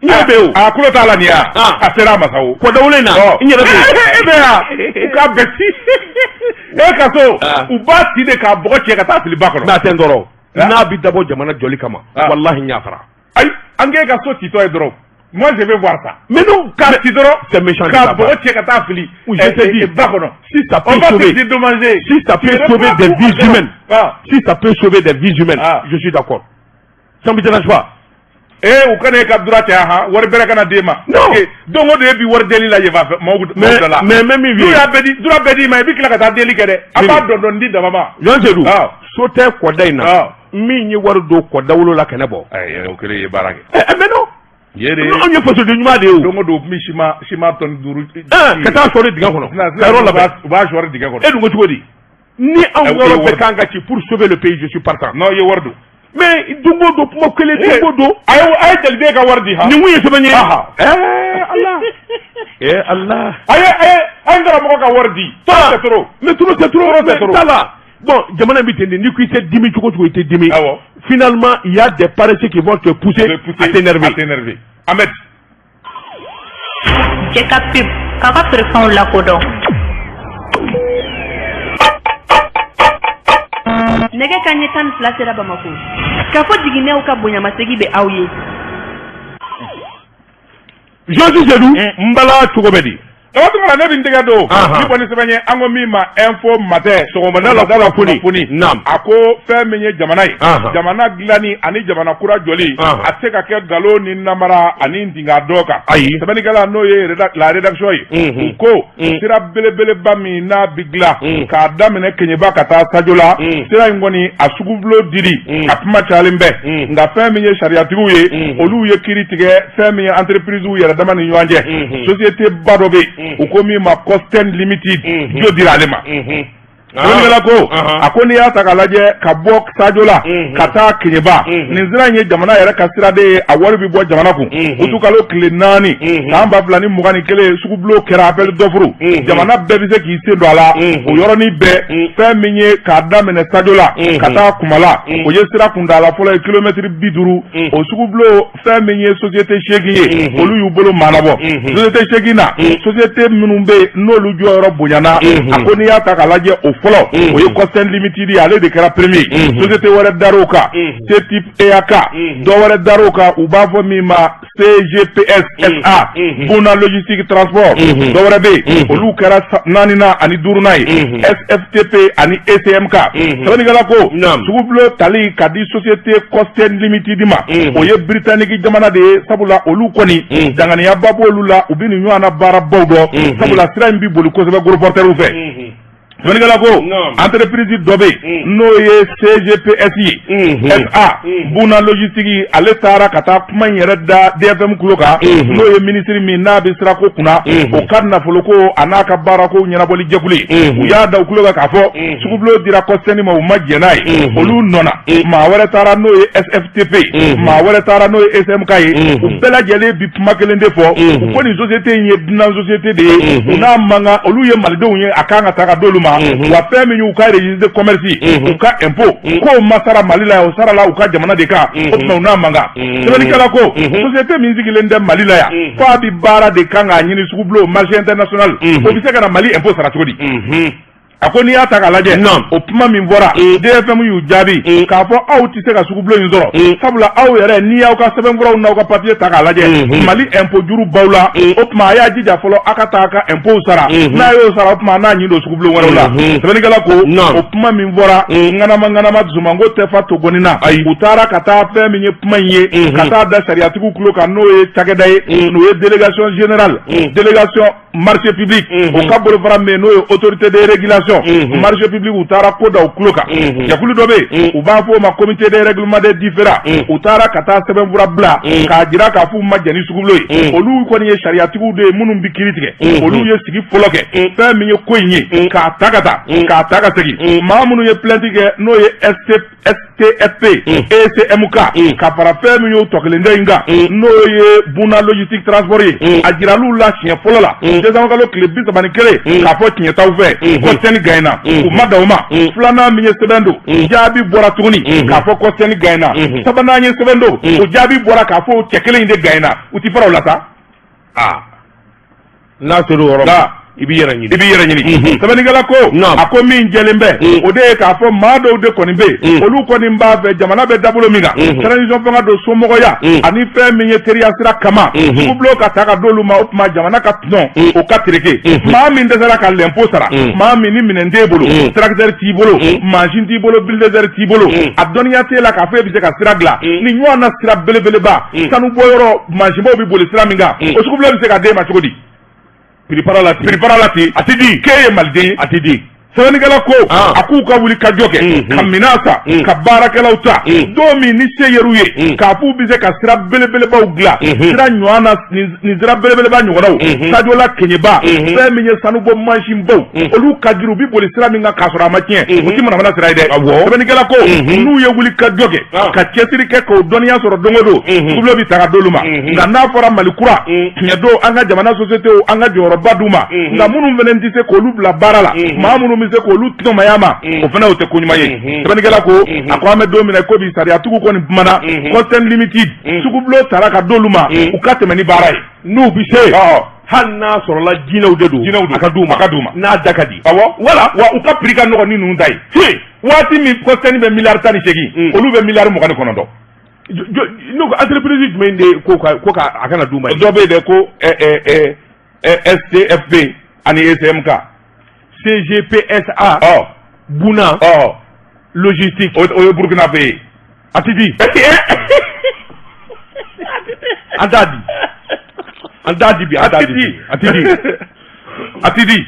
N yɛrɛ bɛ yen o. A kulo t'a la nin ya. A sera a ma sa o. Kɔdawolo in na, n yɛrɛ bɛ yen. E bɛ yan, u k'a bɛɛ ci e ka so, u b'a ci de k'a bɔgɔ cɛ ka taa fili ba kɔnɔ. Mais a tɛ n tɔɔrɔ n'a bi dabɔ jamana jɔli kama. Walahi, n y'a fara. Ayi, an k'e ka so citɔ ye dɔrɔn. Moi, je vais voir ça. Mais non. K'a ci dɔrɔn. C'est méchant. K'a bɔgɔ cɛ ka taa fili. Je te dis. Ba kɔnɔ. Si ça peut sauver. Dédommager. Si ça peut sauver des vies humaines. Si ça peut sauver des vies humaines. Je suis d'accord. Ça me dérange pas. Ee, u kana e ka droit cɛ han, wari bɛrɛ kana d'e ma. Non. Don o don e bi wari deli la yen fan fɛ maaw da la. Mais même min. N'u y'a bɛɛ di, droit bɛɛ d'i ma, i bɛ tila ka taa deli kɛ dɛ. A b'a dɔn dɔn di dama ma. Jean Seydou. So tɛ kɔda in na. Min ye wari don kɔdawolo la, kɛnɛ bɔ. Ayi, o kɛlen ye baara kɛ. Ɛ, mais non. Ye de. Anw ye fasoden ɲuman de ye o. Don o don u tun bɛ siman tɔni 5. Ka taa sɔɔri dingɛ kɔnɔ. Ka yɔrɔ labɛn. U b'a sɔɔri dingɛ kɔnɔ. E dun ko cogo di? Ni anw yɔrɔ bɛɛ kan ka ci pour sauver le pays, je suis partant. Non, i ye wari don. Mais don o don kuma kelen, don o don. A ye jaliden ka wari di han. Nin kun ye sɛbɛn ye. Ala, Ala. A ye n karamɔgɔ ka wari di. Trop, c'est trop. Mais trop, c'est trop. Trop, c'est trop. Mais la. Bon, jamana bɛ ten de, n'i ko i tɛ dimi cogo cogo, i tɛ dimi. Awɔ. Finalement, il y a des paresseux qui vont te pousser à t'énerver. À t'énerver. Ahmed. Cɛ ka pub k'aw ka feerefɛnw lakodɔn. Nɛgɛ ka ɲɛ 12 sera Bamako. K'a fɔ jiginɛw ka bonyamasegi bɛ aw ye. Josi Seydou, n bala cogo bɛ di? Waati ne bɛ n tɛgɛ don ni bɔ ni sɛbɛn ye, an ko min ma Info Matin. Sɔgɔmada la kunnafoni. Naam. A ko fɛn min ye jamana ye, jamana dilanni ani jamana kura jɔli, a tɛ se ka kɛ nkalon ni namara ani dinga dɔ kan. Ayi. Sɛbɛnnikɛla n'o ye la rédaction ye, u ko sira belebeleba min n'a bi dilan k'a daminɛ Keɲeba ka taa Sajola, sira in kɔni a sugubulon dili a kuma cayalen bɛ, nka fɛn min ye sariyatigiw ye, olu ye kiiri tigɛ fɛn min ye entreprise yɛrɛ dama ni ɲɔgɔn cɛ. Société ba dɔ bɛ yen, u ko min ma Costain Limited, jo dira ale ma. Sɛbɛnnikɛla ko, a ko n'i y'a ta k'a lajɛ ka bɔ Sajola ka taa Keɲeba, nin sira in ye jamana yɛrɛ ka sira de ye, a wari bɛ bɔ jamana kun. Utukalo tile 4 san 2021, sugubulon kɛra appel d'offre, jamana bɛɛ bɛ se k'i sen don a la o yɔrɔnin bɛɛ. Fɛn min ye k'a daminɛ Sajola ka taa Kumala, o ye sira kuntaala fɔlɔ ye, kilomɛtiri 50. O sugubulon, fɛn min ye société seegin ye, olu y'u bolo maanabɔ. Société seegin na, société minnu bɛ yen n'olu jɔyɔrɔ bonyana, a ko n'i y'a ta k'a lajɛ, o fɔlɔ o ye Costain Limited ye, ale de kɛra premier. Société wɛrɛ dar'o kan, CTIP EAK. Dɔ wɛrɛ dar'o kan, u b'a fɔ min ma CGPS SA, Buna Logistique Transport. Dɔ wɛrɛ bɛ yen, olu kɛra naaninan ani duurunan ye, SFTP ani ECMK. Sɛbɛnnikɛla ko sugubulon tali ka di société Costain Limited ma, o ye Britannique jamana de ye, sabula olu kɔni danganiyaba b'olu la, u bɛ nin ɲɔgɔn na baarabaw dɔn, sabula sira in bi boli kosɛbɛ gros porteurs fɛ. Sɛbɛnnikɛla ko entreprise dɔ bɛ yen n'o ye CGPS ye SA, Buna Logistique, ale taara ka taa kuma in yɛrɛ da DFM kulo kan, n'o ye minisiri min n'a bɛ sirako kunna, o ka nafoloko a n'a ka baarako ɲɛnabɔli jɛkulu ye. U y'a da u kulo kan k'a fɔ sugubulon dira Costain ma, u ma jɛn n'a ye, olu nɔna. Maa wɛrɛ taara n'o ye SFTP, maa wɛrɛ taara n'o ye SMK ye, u bɛɛ lajɛlen bi kuma kelen de fɔ. U ko nin société in ye dunan société de ye, u n'a man kan, olu ye malidenw ye, a kan ka ta ka d'olu ma. Wa fɛn min y'u ka registre de commerce, u ka impôt, k'o ma sara Mali la yan, o sara la u ka jamana de kan, o tuma u n'a man kan. Sɛbɛnnikɛla ko société min sigilen tɛ Mali la yan, f'a bi baara de kan k'a ɲini sugubulon marché international, o bɛ se ka na Mali impôt sara cogo di? A ko n'i y'a ta k'a lajɛ, o kuma min fɔra, DFM y'u jaabi k'a fɔ aw tɛ se ka sugubulon in sɔrɔ, sabula aw yɛrɛ, n'i y'aw ka sɛbɛnfuraw n'aw ka papiye ta k'a lajɛ, Mali impôt juru b'aw la. O tuma a y'a jija fɔlɔ, aw ka taa a ka impôt sara. N'a y'o sara, o tuma n'a ɲin don sugubulon wɛrɛw la. Sɛbɛnnikɛla ko o kuma min fɔra, ŋanama ŋanama, dusumango tɛ fa togɔni na. U taara ka taa fɛn min ye kuma in ye ka taa da sariyatigiw tulo kan, n'o ye cakɛda ye, n'o ye délégation générale, délégation marché public, o ka bolofara min n'o ye autorité de régulation marché public. U taara ko da u tulo kan. Jɛkulu dɔ bɛ yen, u b'a fɔ o ma comité de règlement des différends. U taara ka taa sɛbɛnfura bila k'a jira k'a f'u ma jɛn ni sugubulon ye. Olu kɔni ye sariyatigiw de ye minnu bɛ kiiri tigɛ. Olu ye sigi fɔlɔ kɛ fɛn min ye ko in ye, k'a ta ka taa, k'a ta ka segin. Maa minnu ye plainte kɛ, n'o ye STFP, ECMK, ka fara fɛn min y'o tɔ kelen dɔ in kan, n'o ye Buna Logistique Transport ye, a jiral'u la siɲɛ fɔlɔ la décembre kalo tile 31 k'a fɔ tiɲɛ t'aw fɛ, Costain gagnera. U ma dan o ma. Filanan min ye sɛbɛn don, jaabi bɔra tuguni k'a fɔ Costain gagnera. Sabanan ye sɛbɛn don, o jaabi bɔra k'a fɔ o cɛ kelen in de gagnera. U ti fara o la sa. Aa, n'a sera o yɔrɔ ma, i b'i yɛrɛ ɲini. I b'i yɛrɛ ɲini. Sɛbɛnnikɛla ko, a ko min jɛlen bɛ, o de ye k'a fɔ maa dɔw de kɔni bɛ yen, olu kɔni b'a fɛ jamana bɛ dabolo min kan, transition fanga don somɔgɔya ani fɛn min ye teriya sira kama, sugubulon ka ta ka d'olu ma, o tuma jamana ka tɔnɔ o ka tereke. Maa min dɛsɛra ka lɛnpo sara, maa min ni minɛn t'e bolo, tracteur t'i bolo, mansin t'i bolo, bulldozer t'i bolo, a dɔnniya t'e la k'a fɔ e bɛ se ka sira dilan, ni ɲɔgɔn na sira belebeleba, sanubɔyɔrɔ mansinbaw bɛ boli sira min kan, o sugubulon bɛ se ka d'e ma cogo di? Piripara la ten. Piripara la ten. A ti di. K'e ye maliden ye. A ti di. Sɛbɛnnikɛla ko, a k'u ka wuli ka jɔ kɛ, ka minɛn san, ka baarakɛlaw ta. Don min ni se yer'u ye k'a f'u bɛ se ka sira belebelebaw dilan, sira ɲɔgɔn na, nin sira belebeleba ɲɔgɔnnaw, Sadiola Keɲeba, fɛn min ye sanubɔ mansinbaw, olu ka girin, u bɛ boli sira min kan k'a sɔrɔ a ma tiɲɛ, o ti manamana sira ye dɛ. Sɛbɛnnikɛla ko n'u ye wuli ka jɔ kɛ, ka cɛsiri kɛ, k'o dɔnniya sɔrɔ don o don, sugubulon bɛ ta ka d'olu ma. Nka n'a fɔra Mali kura tiɲɛ don, an ka jamana société, an ka jɔyɔrɔba d'u ma, nka minnu fana tɛ se k'olu bila baara la, maa minnu bɛ se k'olu tɔnɔmaya ma, o fana o tɛ ko ɲuman ye. Sɛbɛnnikɛla ko, a ko an bɛ don min na ko bi, sariyatigiw kɔni kumana Costain Limited, sugubulon tara ka d'olu ma, u ka tɛmɛ ni baara ye. N'u bɛ se, hali n'a sɔrɔla jinɛw de don. Jinɛw don. A ka d'u ma. A ka d'u ma. N'a da ka di. Awɔ, wala wa u ka prix ka nɔgɔn ni ninnu ta ye. Waati min Costain bɛ miliyari 18, olu bɛ miliyari 29. N'o ko entreprise jumɛn de ko ka a kana d'u ma? Dɔ bɛ yen dɛ, ko STFP ani ECMK. CGPSA. Buna. Logistique. O ye Burukina fɛ ye. A ti di. An t'a di. An t'a di bi, an t'a di bi. A ti di. A ti di.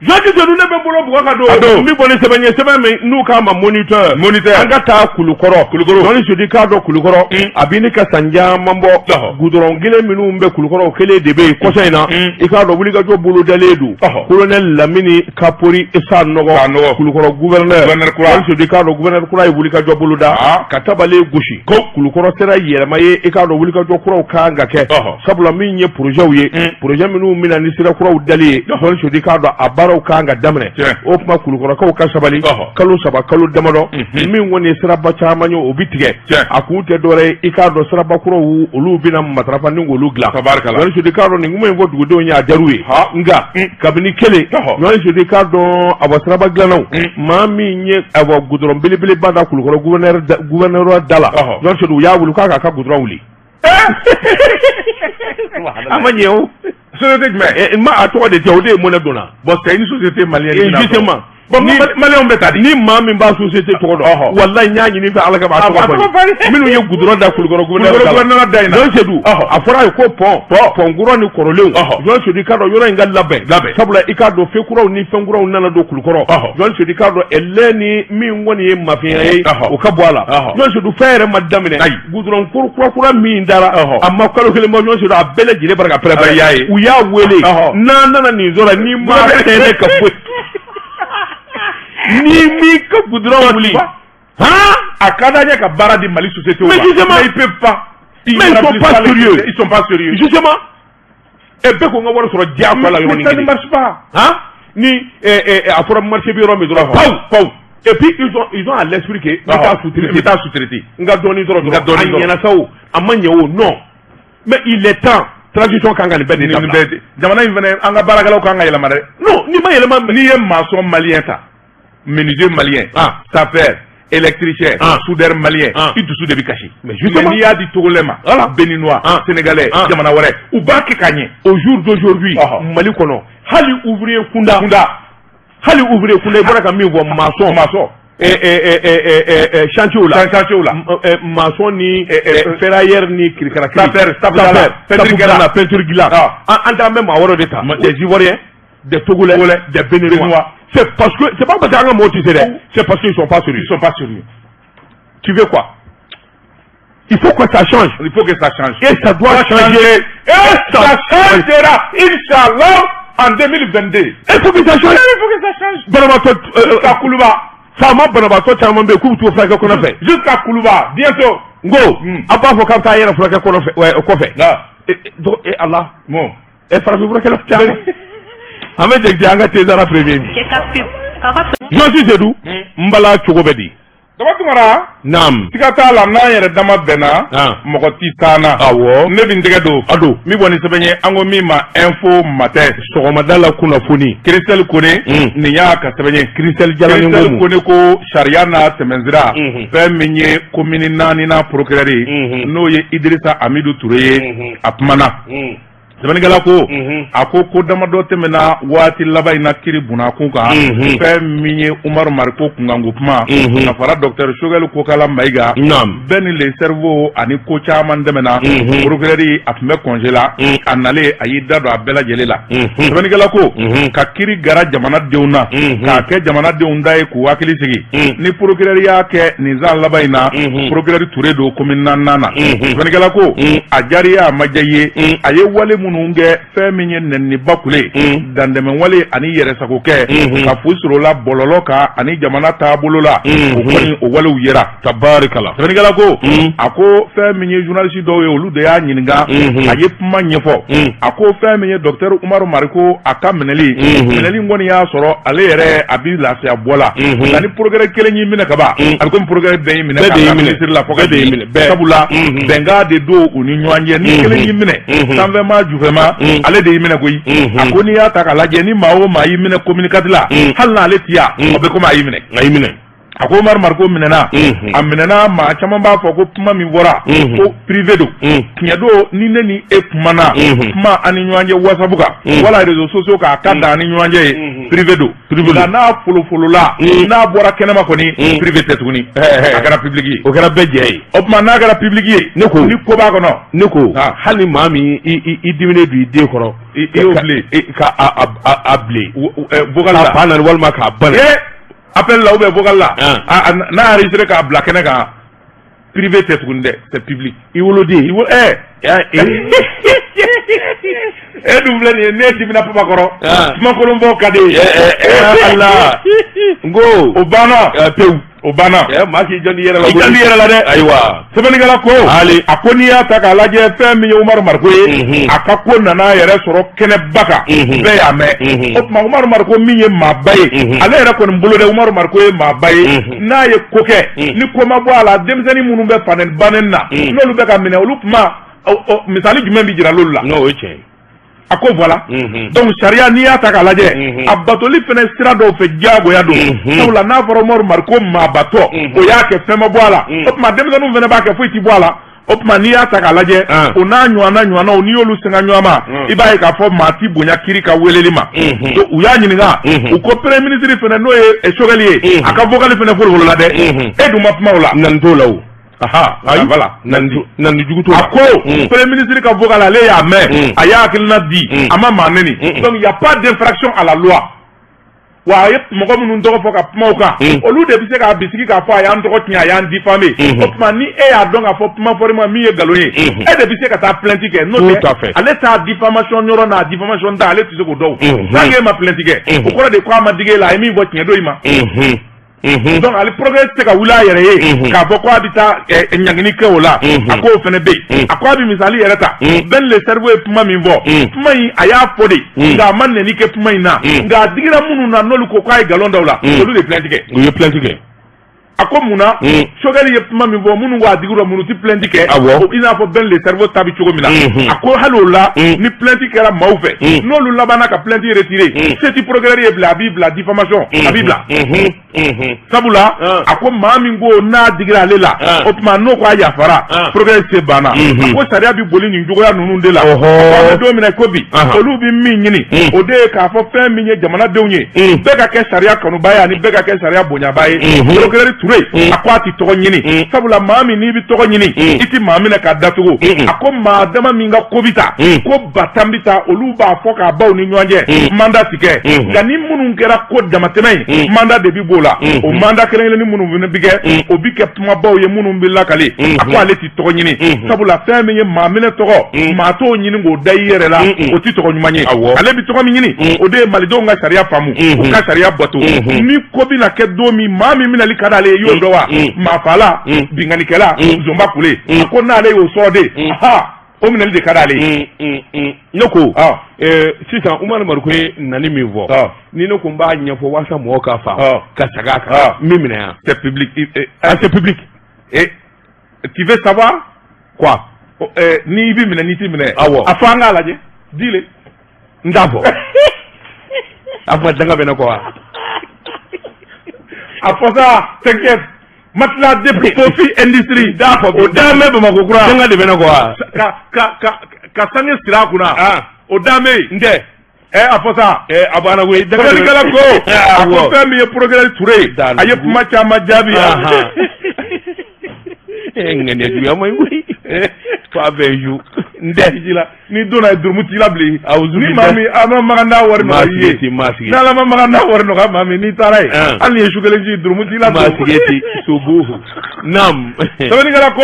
Jacques Seydou, ne bɛ n bolo bugɔ ka don. N bɛ bɔ ni sɛbɛn ye, sɛbɛn min n'u k'a ma Moniteur. Moniteur. An ka taa Kulukɔrɔ. Kulukɔrɔ. Jɔnni Seydou k'a dɔn Kulukɔrɔ. A bɛ ne ka san caman bɔ. Goudron kelen minnu bɛ Kulukɔrɔ, o kelen de bɛ yen kɔsa in na. I k'a dɔn wulikajɔ bolodalen don. Colonel Lamini Kapori Sanɔgɔ. Kulukɔrɔ gouverneur. Gouverneur kura. Jɔnni Seydou k'a dɔn gouverneur kura ye wulikajɔ boloda. Ka tabalen gosi. Ko Kulukɔrɔ sera yɛlɛma ye, i k'a dɔn wulikajɔ kuraw kan ka kɛ. Sabula min ye projet ye, projet minnu bɛna ni sira kuraw dali ye, Jɔnni Seydou k'a dɔn a baaraw kan ka daminɛ. O tuma Kulukɔrɔkaw ka sabali, kalo 3, kalo damadɔ, min kɔni ye siraba caman ye, o bɛ tigɛ. A kun tɛ dɔwɛrɛ ye, i k'a dɔn siraba kuraw olu bɛna matarafa ni k'olu dilan. Jɔnni Seydou k'a dɔn nin kuma in fɔ dugudenw ye, a diyar'u ye. Nka kabini kelen, Jɔnni Seydou k'a dɔn awa siraba dilannaw, maa min ye awa goudron belebeleba da Kulukɔrɔ gouverneur da la, Jɔnni Seydou, u y'a wuli k'a k'a ka goudron wuli. A ma ɲɛ o. Société jumɛn? N ma a tɔgɔ de tɛ, o de ye mɔnɛ donna. Bon, c'est une société malienne. Justement. Bon, maliyɛnw bɛ ta di. Ni maa min b'a société tɔgɔ dɔn, walayi n y'a ɲini fɛ Ala kama, a tɔgɔ fɔ minnu ye goudron da Kulukɔrɔ gouverneur da in na. Jɔn Seydou, a fɔra a ye ko pont kura ni kɔrɔlenw. Jɔn Seydou k'a dɔn yɔrɔ in ka labɛn. Sabula i k'a dɔn fɛn kuraw ni fɛn kuraw nana don Kulukɔrɔ. Jɔn Seydou k'a dɔn ɛlɛ ni min kɔni ye mafiya ye, o ka bɔ a la. Jɔn Seydou, fɛn yɛrɛ ma daminɛ. Goudron kura kura min dara, a ma kalo kelen bɔ, Jɔn Seydou, a bɛɛ lajɛlen bara ka pɛrɛn-pɛrɛn. U y'a wele n'an nana nin sɔrɔ, ni ma tɛnɛ ka foyi ni min ka goudron wuli. A ka d'an ye ka baara di Mali société ma. Mais justement, mais ils peuvent pas. Mais ils sont pas sérieux. Ils sont pas sérieux. Justement. E bɛɛ ko n ka wari sɔrɔ diyagoya la yɔrɔnin kelen. Mais ça ne marche pas. Han, ni a fɔra marché bɛ yɔrɔ min dɔrɔn, pawu pawu. Et puis ils ont à l'esprit que n bɛ taa sous-traiter. N bɛ taa sous-traiter. N ka dɔɔnin dɔrɔn. A ɲɛna sa o, a ma ɲɛ o, non. Mais il est temps. Transition kan ka nin bɛɛ de dabila. Jamana in fana, an ka baarakɛlaw kan ka yɛlɛma dɛ. Non, n'i ma yɛlɛma. N'i ye maçon malien ta, menuisier malien, sapeur, électricien, soudeur malien, i dusu de bɛ kasi. Mais justement, n'i y'a di Togolais ma, Béninois, Sénégalais, jamana wɛrɛ, u b'a kɛ ka ɲɛ. Au jour d'aujourd'hui, Mali kɔnɔ, hali ouvrier kunda, hali ouvrier kunda, i bɔra ka min fɔ, maçon, maçon, chantier la, chantier la, maçon ni ferrailleur ni kirikarakiri, sapeur, peinture dilan, peinture dilan, an t'an bɛ maa wɛrɛw de ta, des Ivoiriens, des Togolais, des Béninois. C'est parce que c'est pas parce que an ka mɔgɔw tɛ se dɛ, c'est parce qu'ils sont pas sérieux. Ils sont pas sérieux. Tu veux quoi? Il faut que ça change. Il faut que ça change. Et ça doit changer. Et ça changera, Inch'Allah, en 2022. Il faut que ça change. Il faut que ça change. Banabaatɔ Jusqu'à Koulouba. Faama banabaatɔ caman bɛ yen k'u bɛ t'u furakɛ kɔnɔ fɛ. Jusqu'à Koulouba, bientôt. N ko a b'a fɔ k'a bɛ taa yɛrɛ furakɛ kɔnɔ fɛ kɔfɛ. E Ala. Bon. Farafin furakɛla caman. An bɛ jɛgɛ an ka Tezara premier. Josi Sedu, n bala cogo bɛ di? Daba Tunkara. Naam. Siga t'a la, n'an yɛrɛ dama bɛnna, mɔgɔ ti taa na. Awɔ. Ne bɛ n tɛgɛ don. A don. Min bɔ ni sɛbɛn ye, an ko min ma Info Matin. Sɔgɔmada la kunnafoni. Christelle Kone. Nin y'a ka sɛbɛn ye. Christelle Jalani. Christelle Kone ko sariya n'a tɛmɛnsira. Fɛn min ye commune 4 na procureur ye. N'o ye Idrissa Amidou Touré ye. A kumana. Sɛbɛnnikɛla ko, a ko ko damadɔ tɛmɛna waati laban in na kiri bunakun kan, fɛn min ye Umaru Mariko kunkanko kuma ka fara docteur Choguel Kokala Mayiga, Ben le cerveau ani ko caman tɛmɛna. Procureur a tun bɛ congé la, a nalen a y'i da don a bɛɛ lajɛlen la. Sɛbɛnnikɛla ko ka kiri gara jamanadenw na k'a kɛ jamanadenw da ye k'u hakili sigi ni procureur y'a kɛ nin san laban in na. Procureur Touré don commune 4 na. Sɛbɛnnikɛla ko a diyara i ye, a ma diya i ye, a ye wale minnu kɛ, fɛn min ye nɛniba kule, dantɛmɛwale ani yɛrɛsagokɛ ka fu sɔrɔ la bɔlɔlɔ kan ani jamana taabolo la, o kɔni o walew yera. Tabarikala. Sɛbɛnnikɛla ko, a ko fɛn min ye journaliste dɔw ye, olu de y'a ɲininka, a ye kuma ɲɛfɔ. A ko fɛn min ye docteur Umaru Mariko a ka minɛli, minɛli kɔni y'a sɔrɔ ale yɛrɛ a bi lafiya bɔ la, nka ni procureur kelen y'i minɛ ka ban, a bɛ komi procureur bɛɛ y'i minɛ k'a ministre la fɔ ka minɛ. Sabula bɛnkan de don u ni ɲɔgɔn cɛ, ni kelen y'i minɛ sanfɛma jufɛma, ale de y'i minɛ koyi. A ko n'i y'a ta k'a lajɛ, ni maa o maa y'i minɛ commune 4 la, hali n'ale ti yan, o bɛ komi a y'i minɛ. A y'i minɛ. A ko Umaru Mariko minɛna, a minɛna, maa caman b'a fɔ ko kuma min fɔra ko privé don. Tiɲɛ don, ni ne ni e kumana kuma an ni ɲɔgɔn cɛ WhatsApp kan wala réseaux sociaux kan, a ka dan an ni ɲɔgɔn cɛ ye, privé don. Nka n'a folofolola, n'a bɔra kɛnɛma kɔni, privé tɛ tuguni, a kɛra public ye. O kɛra bɛɛ jɛ ye. O tuma n'a kɛra public ye, ne ko ni ko b'a kɔnɔ. Ne ko hali maa min i diminen don i den kɔrɔ, i y'o bilen ka a bilen vocal la, k'a fa nani walima k'a ba. Appel la ou bien vocal la, n'a enregistré k'a bila kɛnɛ kan, privé tɛ tuguni dɛ, c'est public. I woloden. I wo e dun filɛ nin ye, ne dimina papa kɔrɔ, kumakolon fɔ ka di ye. Ala n ko o banna pewu. O banna. Maa k'i jɔn i yɛrɛ la. I jɔn i yɛrɛ la dɛ. Ayiwa. Sɛbɛnnikɛla ko, a ko n'i y'a ta k'a lajɛ, fɛn min ye Umaru Mariko ye, a ka ko nana a yɛrɛ sɔrɔ kɛnɛba kan, bɛɛ y'a mɛn. O tuma Umaru Mariko min ye maaba ye, ale yɛrɛ kɔni bolo dɛ, Umaru Mariko ye maaba ye, n'a ye ko kɛ ni ko ma bɔ a la, denmisɛnnin minnu bɛ fanɛni banɛni na, n'olu bɛ ka minɛ, olu kuma misali jumɛn bɛ jira l'olu la? N'o ye tiɲɛ ye. A ko voilà. Donc sariya, n'i y'a ta k'a lajɛ, a batoli fɛnɛ sira dɔw fɛ diyagoya don. Sabula n'a fɔra Umaru Mariko maabatɔ, o y'a kɛ fɛn ma bɔ a la, o tuma denmisɛnninw fɛnɛ b'a kɛ, foyi ti bɔ a la. O tuma n'i y'a ta k'a lajɛ, o n'a ɲɔgɔnna ɲɔgɔnnaw, n'i y'olu senga ɲɔgɔn ma, i b'a ye k'a fɔ maa ti bonya kiri ka weleli ma. Donc u y'a ɲininka, u ko premier ministre fɛnɛ, n'o ye Choguel ye, a ka vocal fɛnɛ folofolola dɛ, e dun ma kuma o la. Nani t'o la o. Aha, ayi, voilà. Nani jugu t'o la. A ko premier ministre ka vocal, ale y'a mɛn, a y'a hakilina di, a ma maa nɛni. Donc il y a pas d'infraction à la loi. Wa a ye mɔgɔ minnu tɔgɔ fɔ ka kuma o kan, olu de bɛ se k'a bisigi k'a fɔ a y'an tɔgɔ tiɲɛ, a y'an diffamé. O tuma ni e y'a dɔn k'a fɔ kuma fɔr'i ma min ye nkalon ye, e de bɛ se ka taa plainte kɛ. N'o tɛ, ale t'a diffamation yɔrɔ n'a diffamation ta, ale tɛ se k'o dɔn. Tant que e ma plainte kɛ, o kɔrɔ de ko a ma digi e la, a ye min fɔ tiɲɛ don i ma. Donc ale procureur tɛ se ka wuli a yɛrɛ ye k'a fɔ ko a bɛ taa ɲangini kɛ o la. A k'o fana bɛ yen. A ko a bɛ misali yɛrɛ ta, Ben le cerveau ye kuma min fɔ, kuma in a y'a fɔ de, nka a ma nɛni kɛ kuma in na, nka a digira minnu na, n'olu ko k'a ye nkalon da o la, olu de plainte kɛ. U ye plainte kɛ. A ko mun na Choguel ye kuma min fɔ, minnu ko a digira minnu ti plainte kɛ, i n'a fɔ Ben le cerveau ta bɛ cogo min na, a ko hali o la, ni plainte kɛra maaw fɛ, n'olu labanna ka plainte retirer, se ti procureur ye bilen, a b'i bila diffamation, a b'i bila. Sabula a ko maa min ko n'a digira ale la, o tuma n'o ko a yafara, procureur se banna. A ko sariya bɛ boli nin cogoya ninnu de la. An bɛ don min na ko bi, olu bɛ min ɲini, o de ye k'a fɔ fɛn min ye jamanadenw ye, bɛɛ ka kɛ sariya kanuba ye ani bɛɛ ka kɛ sariya bonyaba ye. Procureur Touré, a ko a tɛ tɔgɔ ɲini, sabula maa min n'i bɛ tɔgɔ ɲini, i tɛ maa minɛ k'a datugu. A ko maa dama min ka ko bɛ ta, ko 10 000 bɛ ta, olu b'a fɔ k'a baw ni ɲɔgɔn cɛ, mandat ti kɛ. Nka ni minnu kɛra ko damatɛmɛ ye, mandat de bɛ b'o la. O mandat kelen kelenni minnu fana bɛ kɛ, o bɛ kɛ kumabaw ye minnu bɛ lakale. A ko ale tɛ tɔgɔ ɲini, sabula fɛn min ye maa minɛ tɔgɔ, maa t'o ɲini k'o da i yɛrɛ la, o tɛ tɔgɔ ɲuman ye. Ale bɛ tɔgɔ min ɲini, o de ye malidenw ka sariya faamu, u ka sariya bato. Ni ko bɛna kɛ don min, maa min minɛli ka d'ale ye, i y'o dɔn wa? Maafala, binkannikɛla, zonba kule. A ko n'ale y'o sɔrɔ de, o minɛli de ka d'ale ye. Ne ko sisan, Umaru Mariko ye nani min fɔ, ni ne ko n b'a ɲɛfɔ walasa mɔgɔw k'a faamu ka segin a kan, min minɛ yan. C'est public. Ah, c'est public. Et tu veux savoir quoi? N'i bɛ minɛ, n'i tɛ minɛ. Awɔ. A fɔ an k'a lajɛ, dis-le. N t'a fɔ. A fɔ danga bɛ ne kɔ wa? A fɔ sa, t'inquiète. Matelas depuis Fofi Industrie. T'a fɔ. O dan bɛ Bamakɔ kura. Danga de bɛ ne kɔ wa? Ka sange siri a kunna. O dan bɛ yen. N tɛ. A fɔ sa. A banna koyi. Sɛbɛnnikɛla ko, a ko fɛn min ye procureur Touré ye, a ye kuma caman jaabi. Ŋaniya juguya man ɲi koyi. F'a bɛɛ ju. N tɛ ji la, n'i donna jurumu t'i la bilen. Ni maa min a ma makan n'a wari nɔgɔya i ye, maa sigi. N'Ala ma makan n'a wari nɔgɔya maa min, n'i taara yen, hali n'i ye su kelen ci, jurumu t'i la. Maa sigi ten sobo. Naam. Sɛbɛnnikɛla ko,